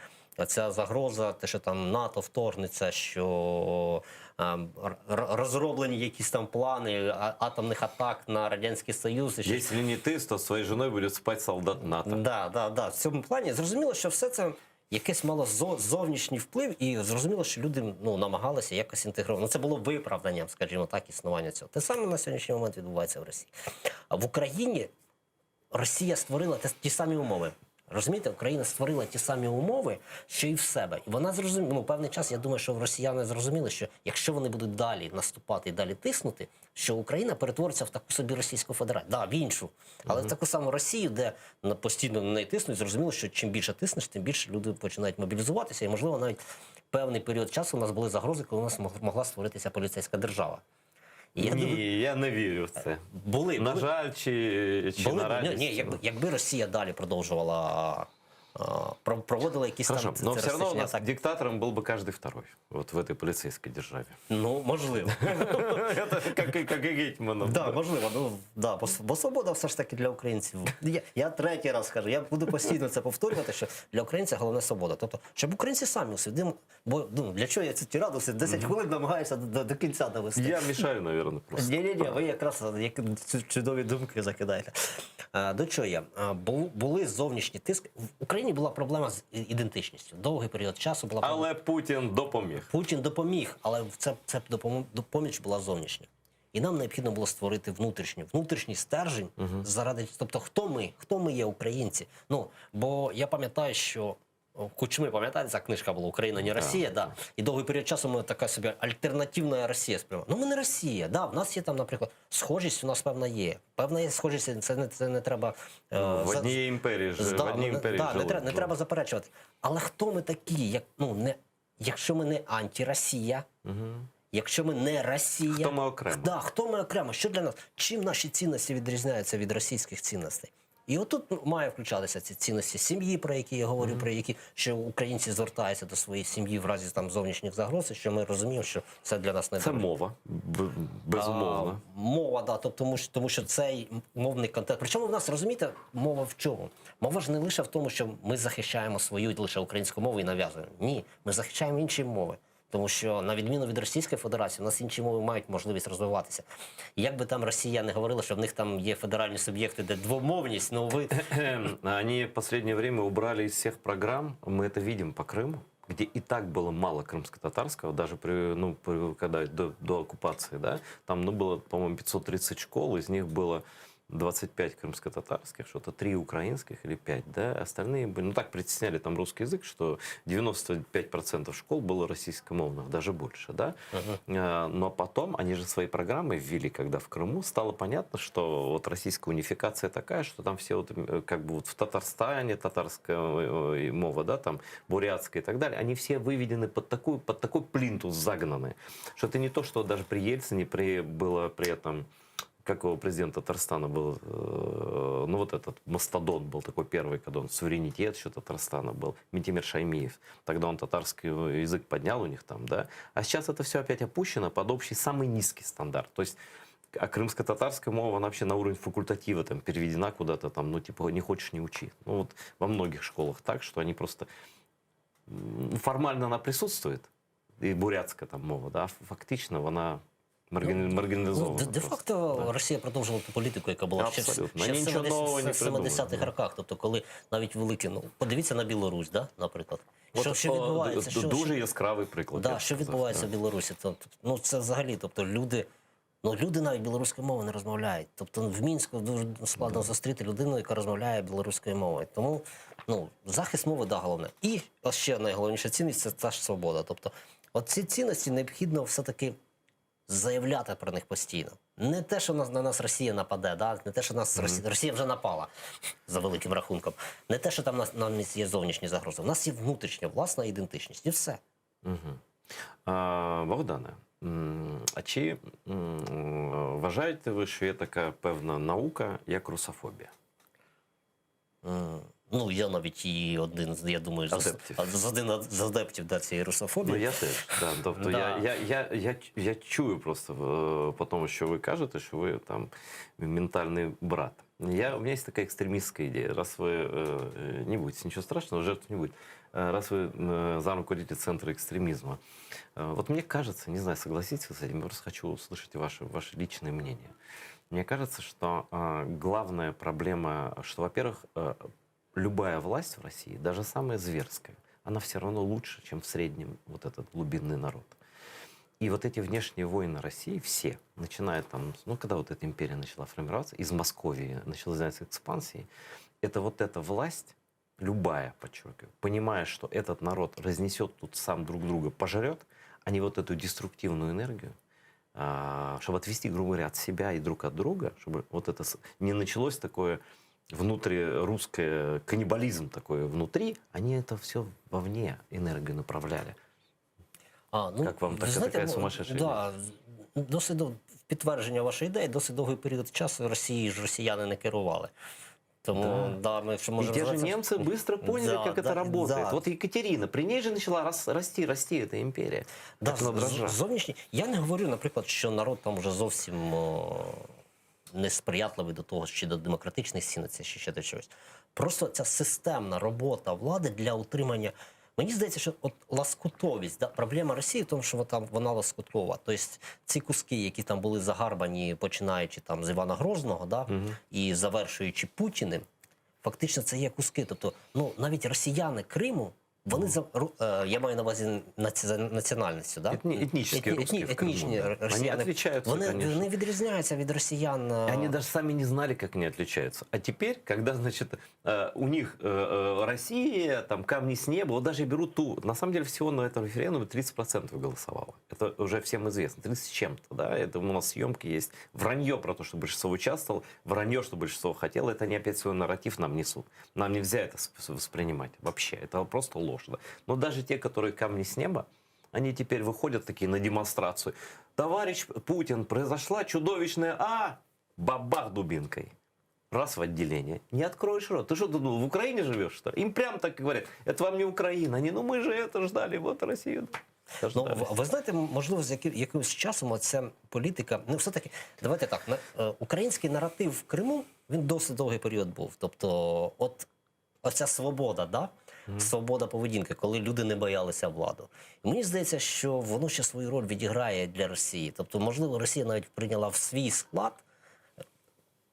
[SPEAKER 2] ця загроза, те, що там НАТО вторгнеться, що ем, р- р- розроблені якісь там плани а- атомних атак на Радянський Союз. І що
[SPEAKER 1] Если не ты, то с своей женой будет спать солдат НАТО.
[SPEAKER 2] Да, да, да. В цьому плані зрозуміло, що все це якесь мало зо- зовнішній вплив, і зрозуміло, що люди ну, намагалися якось інтегрувати. Ну, це було виправданням, скажімо так, існування цього. Те саме на сьогоднішній момент відбувається в Росії. А в Україні Росія створила те- ті самі умови. Розумієте, Україна створила ті самі умови, що і в себе. І вона зрозуміла, ну, певний час, я думаю, що росіяни зрозуміли, що якщо вони будуть далі наступати і далі тиснути, що Україна перетвориться в таку собі Російську Федерацію, да, в іншу, але в таку саму Росію, де на- постійно на неї тиснуть, зрозуміло, що чим більше тиснеш, тим більше люди починають мобілізуватися. І, можливо, навіть певний період часу у нас були загрози, коли у нас мог- могла створитися поліцейська держава. І я
[SPEAKER 1] Ні,
[SPEAKER 2] думаю,
[SPEAKER 1] я не вірю в це.
[SPEAKER 2] були,
[SPEAKER 1] На
[SPEAKER 2] були,
[SPEAKER 1] жаль, чи, чи
[SPEAKER 2] були,
[SPEAKER 1] на радість.
[SPEAKER 2] ні, якби, якби Росія далі продовжувала а, про- проводила якісь
[SPEAKER 1] Хорошо,
[SPEAKER 2] там
[SPEAKER 1] но все равно у
[SPEAKER 2] терористичні
[SPEAKER 1] нас
[SPEAKER 2] атаки.
[SPEAKER 1] диктатором был бы каждый второй вот в этой полицейской державе.
[SPEAKER 2] Ну, можливо.
[SPEAKER 1] Это как и, как и Гетманом.
[SPEAKER 2] Да, можливо, ну да, бо, бо свобода все ж таки для українців. Я, я третій раз кажу, я буду постійно це повторювати, що для українця головне свобода. Тобто, щоб українці самі усвідомили, бо ну, для чого я цю тираду все 10 хвилин намагаюся до, до кінця довести.
[SPEAKER 1] Я мешаю, наверное, просто.
[SPEAKER 2] Ні, ні, ні, ви якраз як цю- чудові думки закидаєте. Е, До чого я? Е, Були зовнішні тиски. В Україні була проблема з ідентичністю. Довгий період часу була проблема.
[SPEAKER 1] Але Путін допоміг.
[SPEAKER 2] Путін допоміг, але це, це допоміч була зовнішня. І нам необхідно було створити внутрішню, внутрішній стержень заради. Тобто, хто ми? Хто ми є українці? Ну, бо я пам'ятаю, що о, Кучми, пам'ятаєте, ця книжка була Україна, не Росія, да. І довгий період часу ми така собі альтернативна Росія сприймала. Ну, ми не Росія, да. В нас є там, наприклад, схожість у нас певна є. Певна є схожість, це не, це не треба. е,
[SPEAKER 1] Ну, В
[SPEAKER 2] за-
[SPEAKER 1] одній імперії ж,
[SPEAKER 2] Да,
[SPEAKER 1] в одній
[SPEAKER 2] ну,
[SPEAKER 1] імперії
[SPEAKER 2] да, не,
[SPEAKER 1] жили.
[SPEAKER 2] треба, не треба заперечувати. Але хто ми такі, як, ну, не, якщо ми не антиросія, Якщо ми не Росія,
[SPEAKER 1] Хто ми окремо?
[SPEAKER 2] Да, хто ми окремо? Що для нас? Чим наші цінності відрізняються від російських цінностей? І отут має включатися ці цінності сім'ї, про які я говорю, про які що українці звертаються до своєї сім'ї в разі там зовнішніх загроз, і що ми розуміємо, що це для нас не
[SPEAKER 1] Це
[SPEAKER 2] добре.
[SPEAKER 1] мова, безумовно.
[SPEAKER 2] А, мова, да, тобто, тому що цей мовний контент. Причому в нас, розумієте, мова в чому? Мова ж не лише в тому, що ми захищаємо свою лише українську мову і нав'язуємо. Ні, ми захищаємо інші мови. Тому що, на відміну від Російської Федерації, у нас інші мови мають можливість розвиватися. І Як би там Росія не говорила, що в них там є федеральні суб'єкти, де двомовність, ну ви
[SPEAKER 1] Они в последнее время убрали из всех программ, мы это видим по Крыму, где и так было мало крымско-татарского, даже при, ну, когда до оккупации, да, там, ну, было, по-моему, 530 школ, из них было 25 крымско-татарских, что-то 3 украинских или 5, да, остальные были, ну, так притесняли там русский язык, что 95% школ было российскомовных, даже больше, да. Но потом они же свои программы ввели, когда в Крыму стало понятно, что вот российская унификация такая, что там все вот, как бы вот в Татарстане татарская мова, да, там бурятская и так далее, они все выведены под такой плинтус загнаны, что это не то, что даже при Ельцине было при этом, как его президент Татарстана был, ну вот этот мастодон был такой первый, когда он суверенитет еще Татарстана был, Минтимер Шаймиев. Тогда он татарский язык поднял у них там, да. А сейчас это все опять опущено под общий самый низкий стандарт. То есть, а крымско-татарская мова, она вообще на уровень факультатива там переведена куда-то там, ну типа не хочешь, не учи. Ну вот во многих школах так, что они просто формально она присутствует, и бурятская там мова, да, а фактично вона маргіналізована.
[SPEAKER 2] Ну, де-факто
[SPEAKER 1] Да.
[SPEAKER 2] Росія продовжила ту політику, яка була
[SPEAKER 1] Абсолютно.
[SPEAKER 2] ще в
[SPEAKER 1] Вони нічого нового не
[SPEAKER 2] 70-х
[SPEAKER 1] придумали.
[SPEAKER 2] роках. Тобто, коли навіть великі, ну подивіться на Білорусь, да, наприклад.
[SPEAKER 1] От,
[SPEAKER 2] Що, що
[SPEAKER 1] о,
[SPEAKER 2] відбувається? Що,
[SPEAKER 1] дуже
[SPEAKER 2] що,
[SPEAKER 1] яскравий приклад. я
[SPEAKER 2] да,
[SPEAKER 1] б
[SPEAKER 2] що
[SPEAKER 1] сказав,
[SPEAKER 2] відбувається
[SPEAKER 1] да.
[SPEAKER 2] в Білорусі? Тобто, ну це взагалі, тобто люди. Ну, люди навіть білоруською мовою не розмовляють. Тобто в Мінську дуже складно зустріти людину, яка розмовляє білоруською мовою. Тому ну, захист мови, да, головне. І ще найголовніша цінність це та ж свобода. Тобто, от ці цінності необхідно все-таки заявляти про них постійно. Не те, що на нас Росія нападе, да? не те, що нас Росія вже напала за великим рахунком. Не те, що там нас, нам є зовнішні загрози. У нас є внутрішня власна ідентичність, і все.
[SPEAKER 1] Угу. А, Богдане, а чи вважаєте ви, що є така певна наука, як русофобія?
[SPEAKER 2] Ну, я навіть і один, я думаю,
[SPEAKER 1] Адептів.
[SPEAKER 2] з один з адептів да, цієї русофобії.
[SPEAKER 1] Ну, я теж. Да. Тобто
[SPEAKER 2] Да.
[SPEAKER 1] я чую просто по тому, що ви кажете, що ви там ментальний брат. У меня есть такая экстремистская идея. Раз вы, не будете, ничего страшного, жертв не будет. Раз вы зам руководитель Центра экстремизма, вот мне кажется, не знаю, согласитесь вы с этим, я просто хочу услышать ваше личное мнение. Мне кажется, что главная проблема, что, во-первых, любая власть в России, даже самая зверская, она все равно лучше, чем в среднем вот этот глубинный народ. И вот эти внешние войны России все, начиная там, ну, когда вот эта империя начала формироваться, из Московии начала заниматься экспансией, это вот эта власть, любая, подчеркиваю, понимая, что этот народ разнесет тут сам друг друга, пожрет, они вот эту деструктивную энергию, чтобы отвести, грубо говоря, от себя и друг от друга, чтобы вот это не началось такое внутрирусское каннибализм такой внутри, они это все вовне энергию направляли.
[SPEAKER 2] А, ну,
[SPEAKER 1] Як вам
[SPEAKER 2] ви
[SPEAKER 1] така-
[SPEAKER 2] знаєте,
[SPEAKER 1] така
[SPEAKER 2] ну,
[SPEAKER 1] сумасшедша
[SPEAKER 2] Да, досить в підтвердження вашої ідеї, досить довгий період часу Росії ж росіяни не керували. Тому,
[SPEAKER 1] Да.
[SPEAKER 2] да, ми якщо
[SPEAKER 1] И
[SPEAKER 2] можемо
[SPEAKER 1] те же
[SPEAKER 2] згадати-
[SPEAKER 1] немцы быстро поняли,
[SPEAKER 2] Да,
[SPEAKER 1] как это
[SPEAKER 2] да,
[SPEAKER 1] работает.
[SPEAKER 2] да.
[SPEAKER 1] Вот Екатерина, при ней же начала расти, расти эта империя.
[SPEAKER 2] Да,
[SPEAKER 1] Как на дрожжах.
[SPEAKER 2] зовнішні. Я не говорю, наприклад, що народ там вже зовсім несприятливий до того, чи до демократичних цінностей, чи ще до чогось. Просто ця системна робота влади для утримання. Мені здається, що от ласкутовість, да, проблема Росії в тому, що вона, там, вона лоскуткова. Тобто ці куски, які там були загарбані, починаючи там з Івана Грозного, да, і завершуючи Путіним, фактично це є куски. Тобто, ну навіть росіяни Криму, вони за я маю на увазі за національністю, да?
[SPEAKER 1] Етнічні русские в Крыму,
[SPEAKER 2] етнічні
[SPEAKER 1] да.
[SPEAKER 2] росіяни.
[SPEAKER 1] Вони отличаются,
[SPEAKER 2] Вони,
[SPEAKER 1] конечно.
[SPEAKER 2] вони відрізняються від росіян.
[SPEAKER 1] Они даже сами не знали, как они отличаются. А теперь, когда, значит, у них Россия, там камни с неба, вот даже берут ту... На самом деле всего на этом референдуме 30% голосовало. Это уже всем известно. 30 с чем-то, да? Это у нас съемки есть. Вранье про то, что большинство участвовало, вранье, что большинство хотело, это они опять свой нарратив нам несут. Нам нельзя это воспринимать вообще. Это просто ложь. Да? Но даже те, которые камни с неба, Они теперь выходят такие на демонстрацию. Товарищ Путин, произошла чудовищная А, бабах дубинкой. Раз в отделение. Не откроешь рот. Ты что, ты думал, в Украине живешь, что ли? Им прям так и говорят. Это вам не Украина. Они, ну мы же это ждали, вот Россию.
[SPEAKER 2] Ну,
[SPEAKER 1] Дождались.
[SPEAKER 2] ви знаєте, можливо, з які, якимось часом ця політика. Ну, все-таки, давайте так, на, е, український наратив в Криму він досить довгий період був. Тобто, от оця свобода, да? свобода поведінки, коли люди не боялися владу. І мені здається, що воно ще свою роль відіграє для Росії. Тобто, можливо, Росія навіть прийняла в свій склад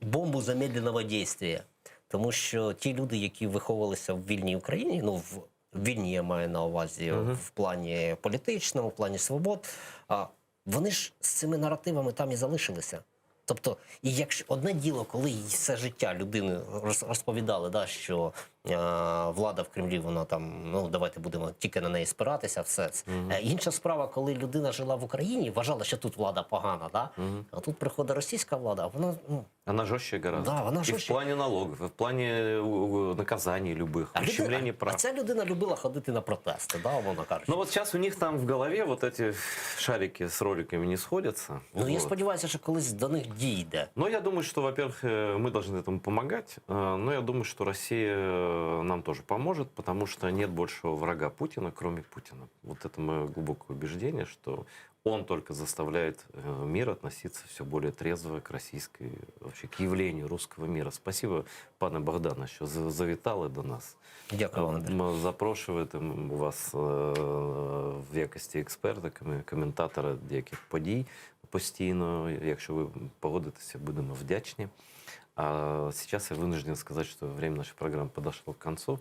[SPEAKER 2] бомбу замедленого действия. Тому що ті люди, які виховувалися в вільній Україні, ну в вільній я маю на увазі в плані політичному, в плані свобод, а, вони ж з цими наративами там і залишилися. Тобто, і якщо одне діло, коли їй все життя людини роз- розповідали, да, що е, влада в Кремлі, вона там, ну давайте будемо тільки на неї спиратися, все це. Е, інша справа, коли людина жила в Україні, вважала, що тут влада погана, да? а тут приходить російська влада, а вона ну,
[SPEAKER 1] Она жестче гораздо.
[SPEAKER 2] Да, она
[SPEAKER 1] И в
[SPEAKER 2] жестче.
[SPEAKER 1] плане налогов, и в плане э, наказаний любых,
[SPEAKER 2] А,
[SPEAKER 1] ущемлений
[SPEAKER 2] людина, а
[SPEAKER 1] прав.
[SPEAKER 2] ця людина любила ходити на протести, да, умовно кажучи.
[SPEAKER 1] Ну вот сейчас у них там в голове вот эти шарики с роликами не сходятся.
[SPEAKER 2] Ну, я
[SPEAKER 1] Вот.
[SPEAKER 2] сподіваюся, що колись до них дійде.
[SPEAKER 1] Но я думаю, что, во-первых, э, мы должны этому помогать, э, но я думаю, что Россия э, нам тоже поможет, потому что нет большего врага Путина, кроме Путина. Вот это мое глубокое убеждение, что он только заставляет э, мир относиться все более трезво к российской, вообще к явлению русского мира. Спасибо, пане Богдане, що за- завітали до нас.
[SPEAKER 2] Дякую вам. Андрій.
[SPEAKER 1] Ми запрошуємо вас е, в якості експерта, коме- коментатора деяких подій постійно. Якщо ви погодитеся, будемо вдячні. А сейчас я вынужден сказать, что время нашей программы подошло к концу.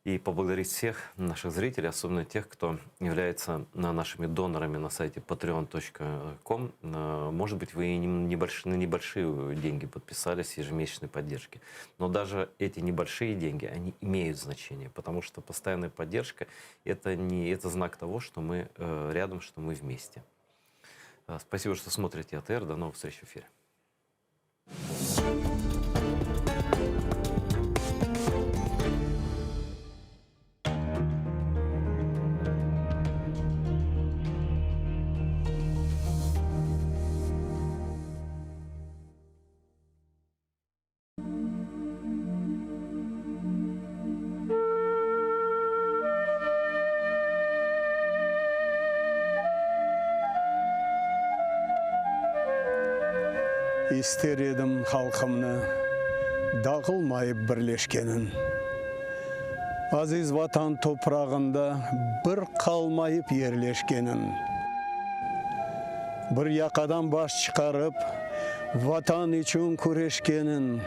[SPEAKER 1] И поблагодарить всех наших зрителей, особенно тех, кто является на- нашими донорами на сайте patreon.com. Э, Может быть, вы и не- небольш- на небольшие деньги подписались ежемесячной поддержки. Но даже эти небольшие деньги, они имеют значение, потому что постоянная поддержка – это, не, это знак того, что мы э, рядом, что мы вместе. Э, Спасибо, что смотрите АТР. До новых встреч в эфире.
[SPEAKER 3] İster edim halqımnı dağılmayıp birleşkenin, Aziz Vatan toprağında bir qalmayıp yerleşkenin. Bir yaqadan baş çıqarıp, Vatan içün küreşkenin.